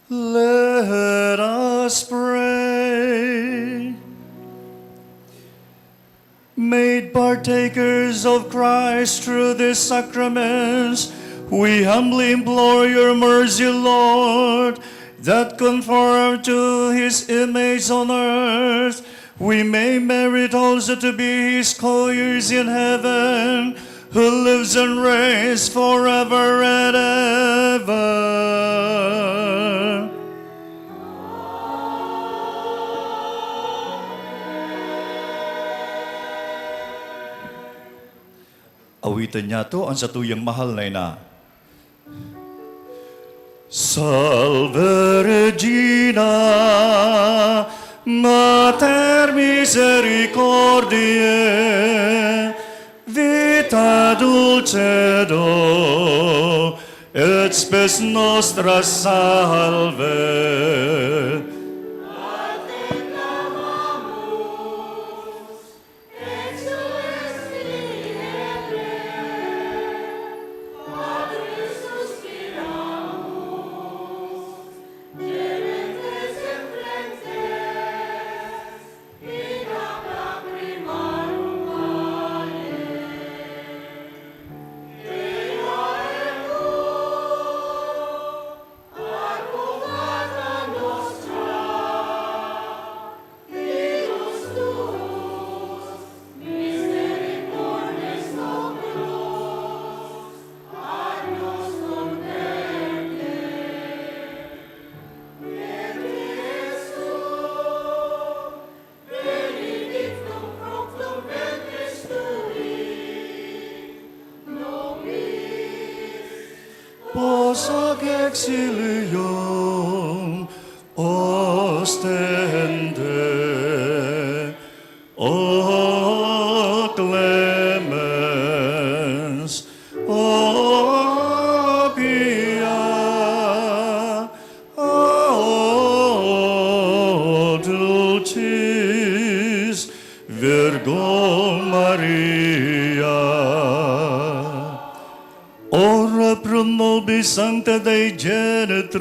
Let us pray. Made partakers of Christ through these sacraments, we humbly implore your mercy, Lord, that conformed to his image on earth, we may merit also to be his co-heirs in heaven, who lives and reigns forever and ever. Awitan niyato an satuyang mahal na ina. Salve Regina, Mater Misericordiae, vita dulcedo et spes nostra salve. Benedictum fructum ventris tui, nobis. Post hoc exilium ostende, o clemens, o pia, O dulcis Virgo Maria, ora pro nobis Sancta Dei Genitrix.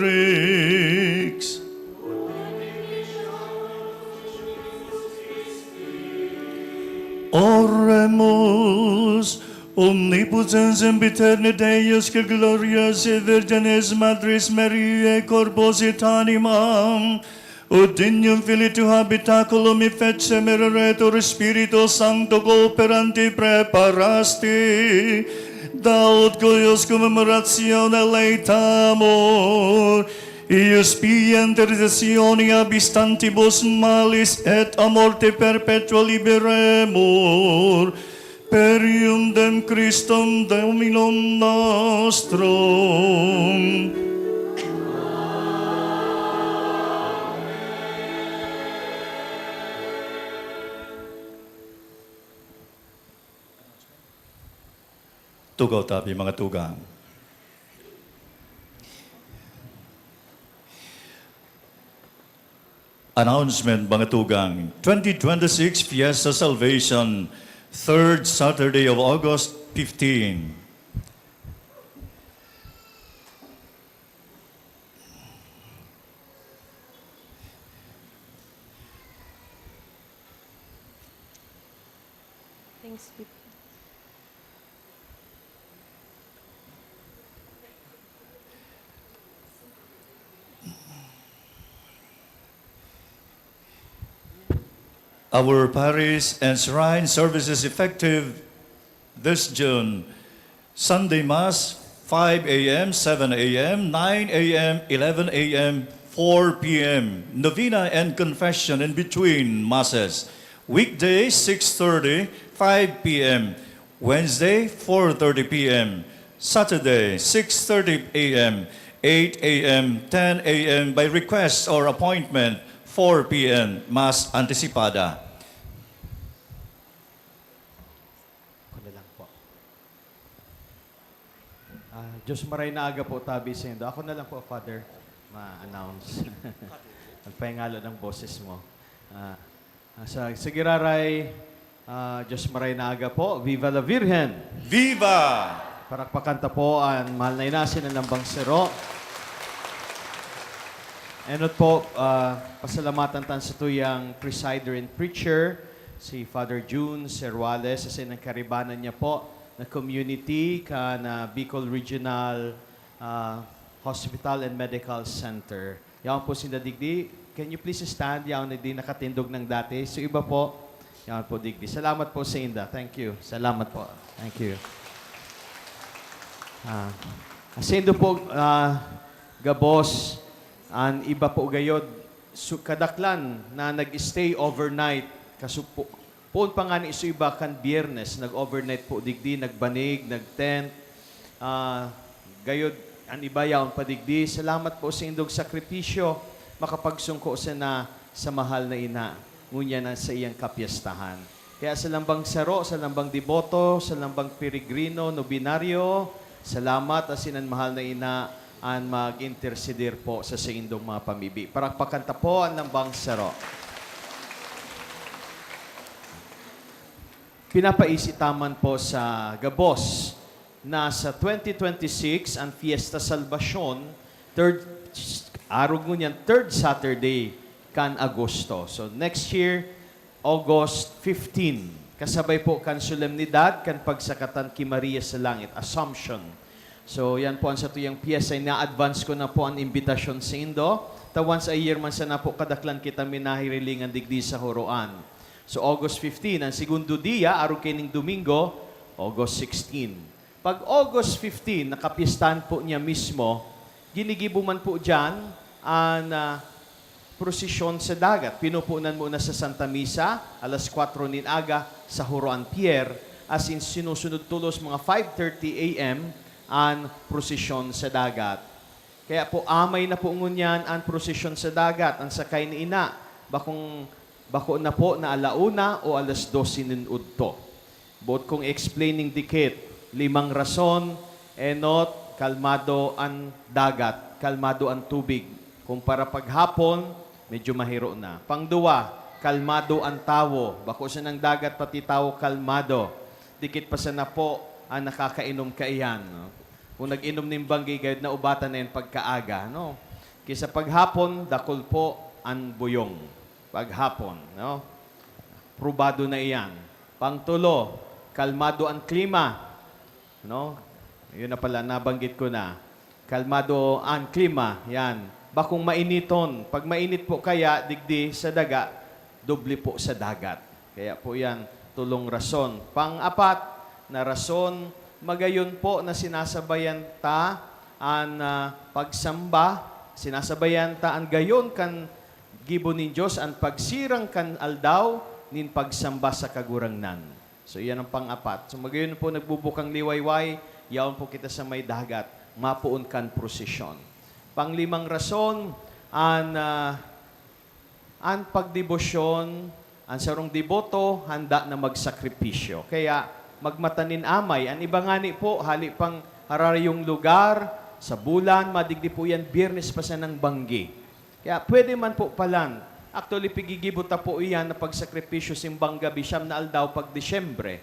Oremus. Omnipotens sempiterne Deus, que gloriae Virginis Matris Mariae corpus et animam, ut dignum filitu habitaculum efficem ereretur Spiritu Sancto cooperanti preparasti, da ut cuius commemoratione laetamur, eius pia intercessione ab instantibus malis et a morte perpetua liberemur, per eundem Christum Dominum nostrum. Tugaw ta bi, mga tugang. Announcement, mga tugang. Twenty twenty-six Fiesta Salvation, third Saturday of August, fifteen. Thanks be Our parish and shrine services effective this June. Sunday Mass, five a m, seven a m, nine a m, eleven a m, four p m. Novena and confession in between Masses. Weekday, six thirty, five p m. Wednesday, four thirty p m. Saturday, six thirty a m, eight a m, ten a m by request or appointment, four p m, Mass Anticipada. Ako na lang po. Ah, Diyos maray na aga po, tabi saindo. Ako na lang po, Father, ma-announce. Nagpahingalo ng boses mo. Ah, ah, sa, sa Giraray, ah, Diyos maray na aga po. Viva la Virgen! Viva! Parakpakan ta po an mahal na inasin ng Lambang Sero. Enot po, ah, pasalamatan tan sa tuyang presider and preacher, si Father Jun Serwales, sa sinang karibanan niya po na community kan, ah, Bicol Regional, ah, Hospital and Medical Center. Yaon po sinda digdi. Can you please stand? Yaon na di nakatindog ng dati. So iba po. Yaon po digdi. Salamat po sa inda. Thank you. Salamat po. Thank you. Ah, asindo po, ah, gabos, an iba po gayod, su-, kadaklan na nag-stay overnight. Kaso po, poon pa ngani su iba kan Biyernes, nag-overnight po digdi, nagbanig, nag-tent. Ah, gayod, an iba yaon pa digdi. Salamat po sa indong sakripisyo, makapagsungko sana sa mahal na ina, ngunyan na sa iyang kapyestahan. Kaya sa lambang saro, sa lambang deboto, sa lambang peregrino, nobinaryo, salamat asin an mahal na ina an mag-interceder po sa saindong mga pamibi. Parakpakan ta po an lambang saro. Pinapaisi ta man po sa gabos na sa twenty twenty-six, an Fiesta Salvacion, third, arog ngunyan, third Saturday kan Agosto. So, next year, August fifteen, kasabay po kan solemnidad kan pagsakatan ki Maria sa langit, Assumption. So, yan po an satuyang piyesa. Ina-advance ko na po an imbitasyon saindo. Ta once a year man sana po kadaklan kita minahirilingan digdi sa Horoan. So, August fifteen, an segundo dia, arog kaining Domingo, August sixteen. Pag August fifteen, nakapistahan po niya mismo, ginigibo man po diyan an, ah, prosesyon sa dagat. Pinupunan muna sa Santa Misa, alas kwatro nin aga, sa Horoan Pier, asin sinusunod tolos mga five thirty A M an prosesyon sa dagat. Kaya po, amay na po ngunyan an prosesyon sa dagat, an sakay ni Ina, bakong, bako na po na ala una o alas dose nin udto. Boot kong explaining dikit, limang rason, enot, kalmado an dagat, kalmado an tubig. Kumpara paghapon, medyo mahiro na. Pangduwa, kalmado an tawo, bako sanang dagat, pati tawo kalmado. Dikit pa sana po an nakakainom kaiyan, no? Kung nag-inom nin banggi, gayod naubatan na yan pagkaaga, no? Kaysa paghapon, dakul po an buyong. Paghapon, no? Probado na iyan. Pangtulo, kalmado an klima, no? Yun na pala, nabanggit ko na. Kalmado an klima, yan. Bakong mainiton. Pag mainit po kaya, digdi sa daga, doble po sa dagat. Kaya po yan, tulong rason. Pang-apat na rason, magayon po na sinasabayan ta an, ah, pagsamba, sinasabayan ta an gayon kan gibo nin Dios, an pagsirang kan aldaw nin pagsamba sa Kagurangnan. So, iyan ang pang-apat. So, magayon po nagbubukang liwayway, yaon po kita sa may dagat, mapoon kan prosesyon. Panglimang rason, an, ah, an pagdebosyon, an sarong deboto, handa na magsakripisyo. Kaya, magmata nin amay. An iba ngani po, hali pang hararayong lugar, sa bulan, madigdi po yan, Biyernes pa sanang banggi. Kaya pwede man po palan. Actually, pigigibo ta po iyan na pagsakripisyo simbang gabi, siyam na aldaw pag Disyembre.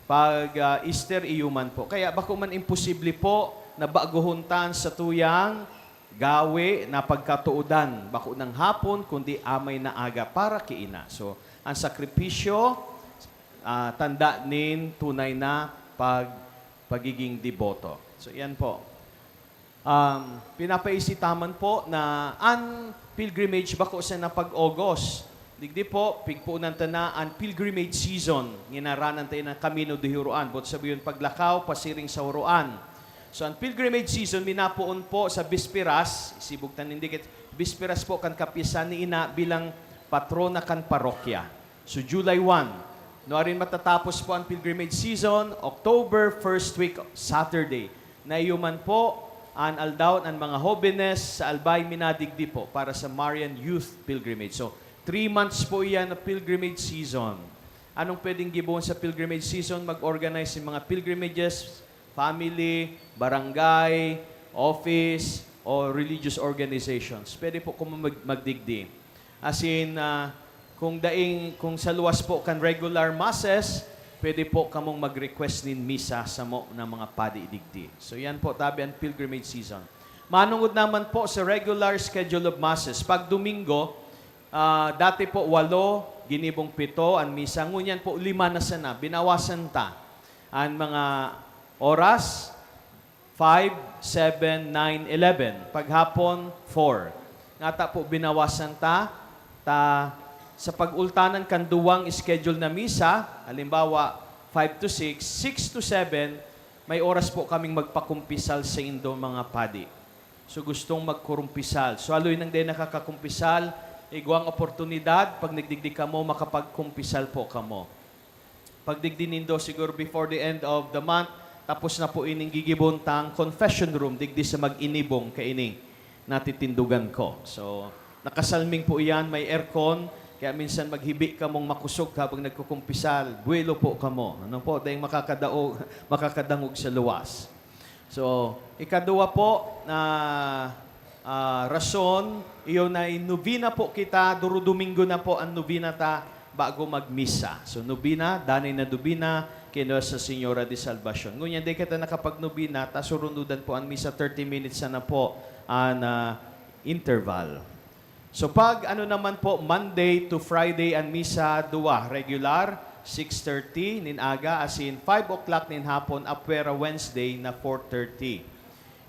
Pag, ah, Easter, iyo man po. Kaya bako man imposible po na baguhon ta an satuyang gawe na pagkatoodan, bako nang hapon, kundi amay na aga para ki Ina. So, ang sakripisyo, ah, tanda nin tunay na pag-, pagiging deboto. So, yan po. Um, pinapaisi ta man po na an pilgrimage bako sana pag-Ogos. Digdi po, pigpoonan ta na an pilgrimage season. Nginaranan ta iyan na Camino de Horoan. Boot sabihon, paglakaw, pasiring sa Horoan. So, an pilgrimage season, minapoon po sa bisperas, isibog ta nin dikit, bisperas po kan kapyesa ni Ina bilang patrona kan parokya. So, July one, nuarin matatapos po an pilgrimage season, October first week, Saturday. Na iyo man po, an aldaw an mga hobenes sa Albay minadigdi po para sa Marian Youth Pilgrimage. So, three months po iyan na pilgrimage season. Anong pwedeng gibohon sa pilgrimage season? Mag-organize ng mga pilgrimages, family, barangay, office, o religious organizations. Pwede po kamo mag-, magdigdi. As in, ah, kung daing, kung sa luwas po kan regular masses, pwede po kamong mag-request nin misa samo na mga padi digdi. So, yan po, tabi an pilgrimage season. Manungod naman po sa regular schedule of masses, pag Domingo, ah, dati po walo, ginibong pito an misa, ngunyan po lima na sana, binawasan ta an mga oras, five, seven, nine, eleven, paghapon, four. Ngata po binawasan ta, ta sa pag-ultanan kan duwang schedule na misa, halimbawa, five to six, six to seven, may oras po kaming magpakumpisal saindo, mga padi. So, gustong magkurumpisal. So, haloy nang dai nakakakumpisal, igwang oportunidad, pag nagdigdi kamo, makapagkumpisal po kamo. Pagdigdi nindo, siguro before the end of the month, tapos na po ining gigibon tang confession room, digdi sa mag-inibong kaining natitindugan ko. So, nakasalming po iyan, may aircon, kaya minsan maghibi kamong makosog habang nagkukumpisal, buwelo po kamo. Ano po, dahil makakadao-, makakadangog sa luwas. So, ikaduwa po na, ah, rason, iyo na nobena po kita, duro-domingo na po ang nobena ta bago magmisa. So, nobena, danay na nobena, kay Nuestra Señora de Salvacion. Ngunyan, di kita nakapagnobena, ta surunudan po ang misa, thirty minutes sana po ang, ah, interval. So, pag ano naman po, Monday to Friday ang misa, duwa, regular, six thirty nin aga, asin five o'clock nin hapon, apwera Wednesday na four thirty.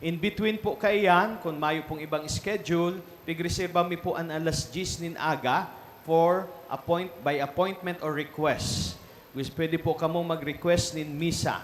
In between po kaiyan, kung mayo pong ibang schedule, pigreserba mi po an alas diyes nin aga for appoint-, by appointment or request. Pwede po kamo mag-request nin misa,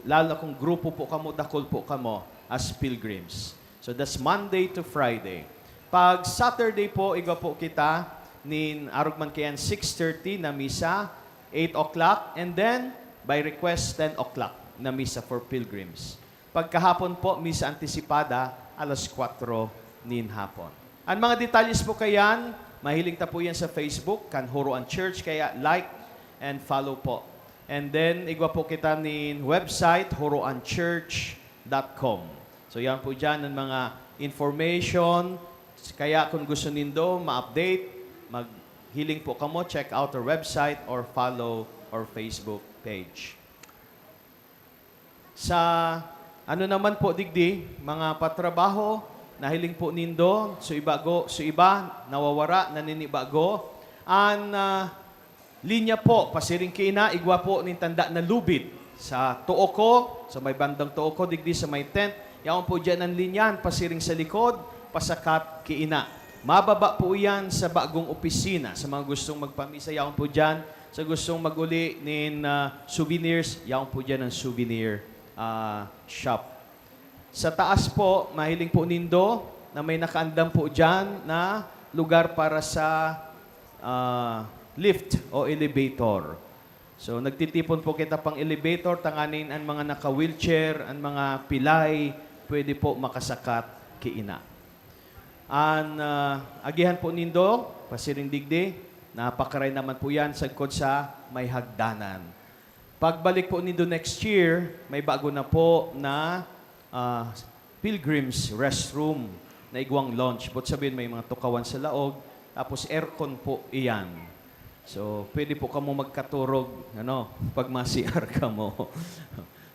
lalo na kung grupo po kamo, dakul po kamo as pilgrims. So that's Monday to Friday. Pag Saturday po, igwa po kita nin arog man kaiyan six thirty na misa, eight o'clock, and then by request, ten o'clock na misa for pilgrims. Pagkahapon po, misa antisipada, alas kwatro nin hapon. Ang mga detalles po kaiyan, mahiling ta po yan sa Facebook, kan Horoan Church, kaya like and follow po. And then, igwa po kita nin website, horoanchurch dot com. So, yan po dyan ang mga information. Kaya kung gusto nindo ma-update, maghiling po kamo, check out our website or follow our Facebook page. Sa ano naman po digdi, mga patrabaho, nahiling po nindo, so iba go, so iba, nawawara, naninibago. An, ah, linya po, pasiring kaina, igwa po nin tanda na lubid. Sa tuo ko, sa may bandang tuo ko, digdi sa may tent, yaon po dyan ang linya, pasiring sa likod, pasakat kaina. Mababa po iyan sa bagong opisina. Sa mga gustong magpamisa, yaon po dyan. Sa gustong maguli nin, ah, souvenirs, yaon po dyan ang souvenir, ah, shop. Sa taas po, mahiling po nindo na may nakaandam po dyan na lugar para sa, ah, lift o elevator. So, nagtitipon po kita pang elevator, tanganing an mga naka-wheelchair, an mga pilay, pwede po makasakat kaina. An, ah, agihan po nindo, pasiring digdi, napakaray naman po yan sagkod sa may hagdanan. Pagbalik po nindo next year, may bago na po na, ah, pilgrim's restroom na igwang lounge. But sabihin, may mga tukawan sa laog, tapos aircon po iyan. So, pwede po kamo magkaturog, ano, pag ma-C R kamo.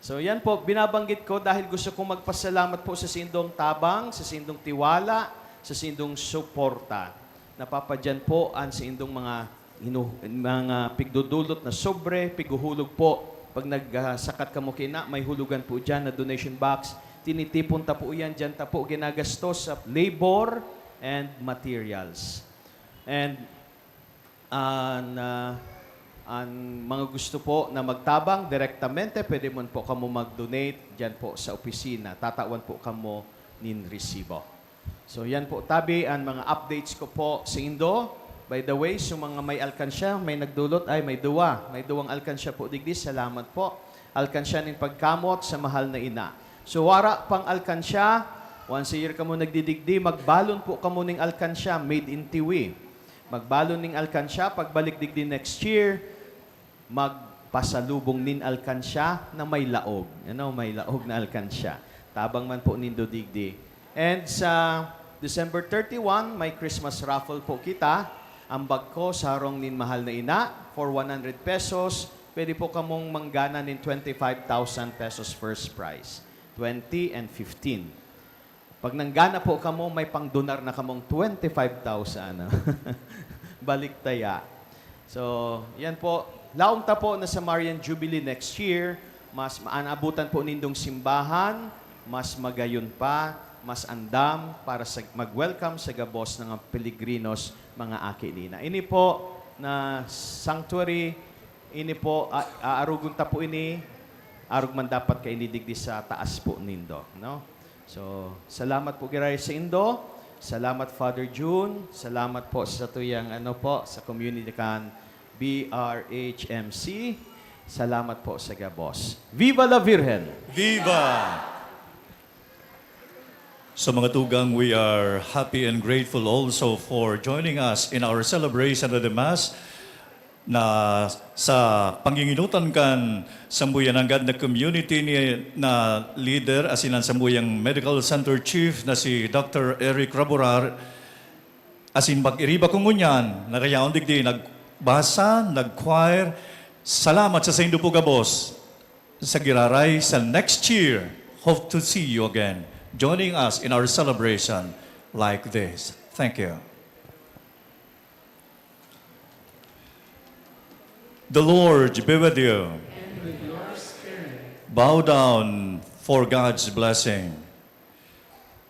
So, yan po, binabanggit ko dahil gusto kong magpasalamat po sa sindong tabang, sa sindong tiwala, sa sindong suporta. Napapadyan po ang sindong mga hinu-, mga pigdudulot na sobre, pighuhulog po. Pag nagsakat kamo kaina, may hulugan po dyan na donation box. Tinitipon ta po yan, dyan ta po ginagastos sa labor and materials. And an, ah, an mga gusto po na magtabang direktamente, pwede man po kamo mag-donate dyan po sa opisina. Tatawan po kamo nin resibo. So, yan po, tabi, an mga updates ko po saindo. By the way, sa mga may alkansya, may nagdulot, ay, may duwa. May duwang alkansya po digdi. Salamat po. Alkansya nin pagkamot sa mahal na ina. So, wara pang alkansya, once a year kamo nagdidigdi, magbalon po kamo ning alkansya, made in Tiwi. Magbalon ning alkansya, pagbalik digdi next year, magpasalubong nin alkansya na may laog. Ano, may laog na alkansya. Tabang man po nindo digdi. And sa December thirty-one, may Christmas raffle po kita. Ang bagko sa harong nin mahal na ina for one hundred pesos. Pwede po kamong manggana nin twenty-five thousand pesos first prize. Twenty and fifteen. Pag nanggana po kamo, may pangdonar na kamong twenty-five thousand, ano? Balik taya. So, yan po. Laom ta po na sa Marian Jubilee next year, mas maanabutan po nindong simbahan, mas magayon pa, mas andam para sa mag-welcome sa gabos na mga peligrinos, mga aki nina. Ini po na sanctuary, ini po, a-, aarugon ta po ini, arog man dapat kaini digdi sa taas po nindo, no? So, salamat po, giray, sa indo. Salamat, Father Jun. Salamat po sa tuyang, ano po, sa community kan B R H M C. Salamat po sa gabos. Viva la Virgen! Viva! So, mga tugang, we are happy and grateful also for joining us in our celebration of the Mass na sa panginginutan kan sambuyan nanggad na community ni, na leader, asin an sambuyang Medical Center Chief na si Doctor Eric Raburar, asin mag-iriba ko ngunyan, narayaon digdi, nagbasa, nag-choir. Salamat sa saindo po gabos. Sa giraray, sa next year, hope to see you again, joining us in our celebration like this. Thank you. The Lord be with you. And with your spirit. Bow down for God's blessing.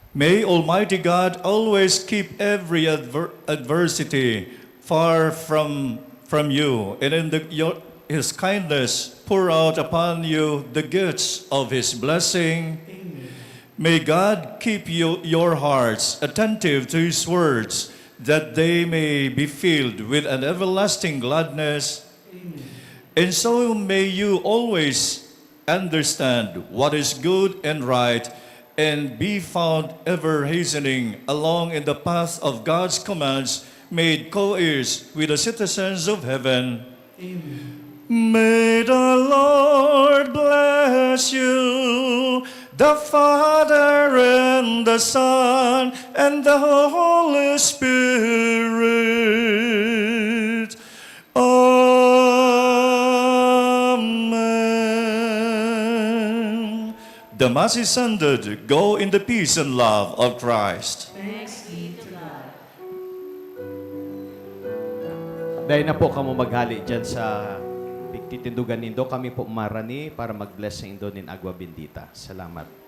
May Almighty God always keep every adver-, adversity far from, from you, and in the, your, His kindness pour out upon you the gifts of His blessing. Amen. May God keep you, your hearts attentive to His words, that they may be filled with an everlasting gladness. Amen. And so may you always understand what is good and right, and be found ever hastening along in the path of God's commands, made co-heirs with the citizens of heaven. Amen. May the Lord bless you, the Father and the Son and the Holy Spirit. Amen. The Mass is ended. Go in the peace and love of Christ. Thanks be to God. Dai na po kamo maghali diyan sa pigtitindogan nindo. Kami po marani para mag-bless sa indo nin agwa bendita. Salamat.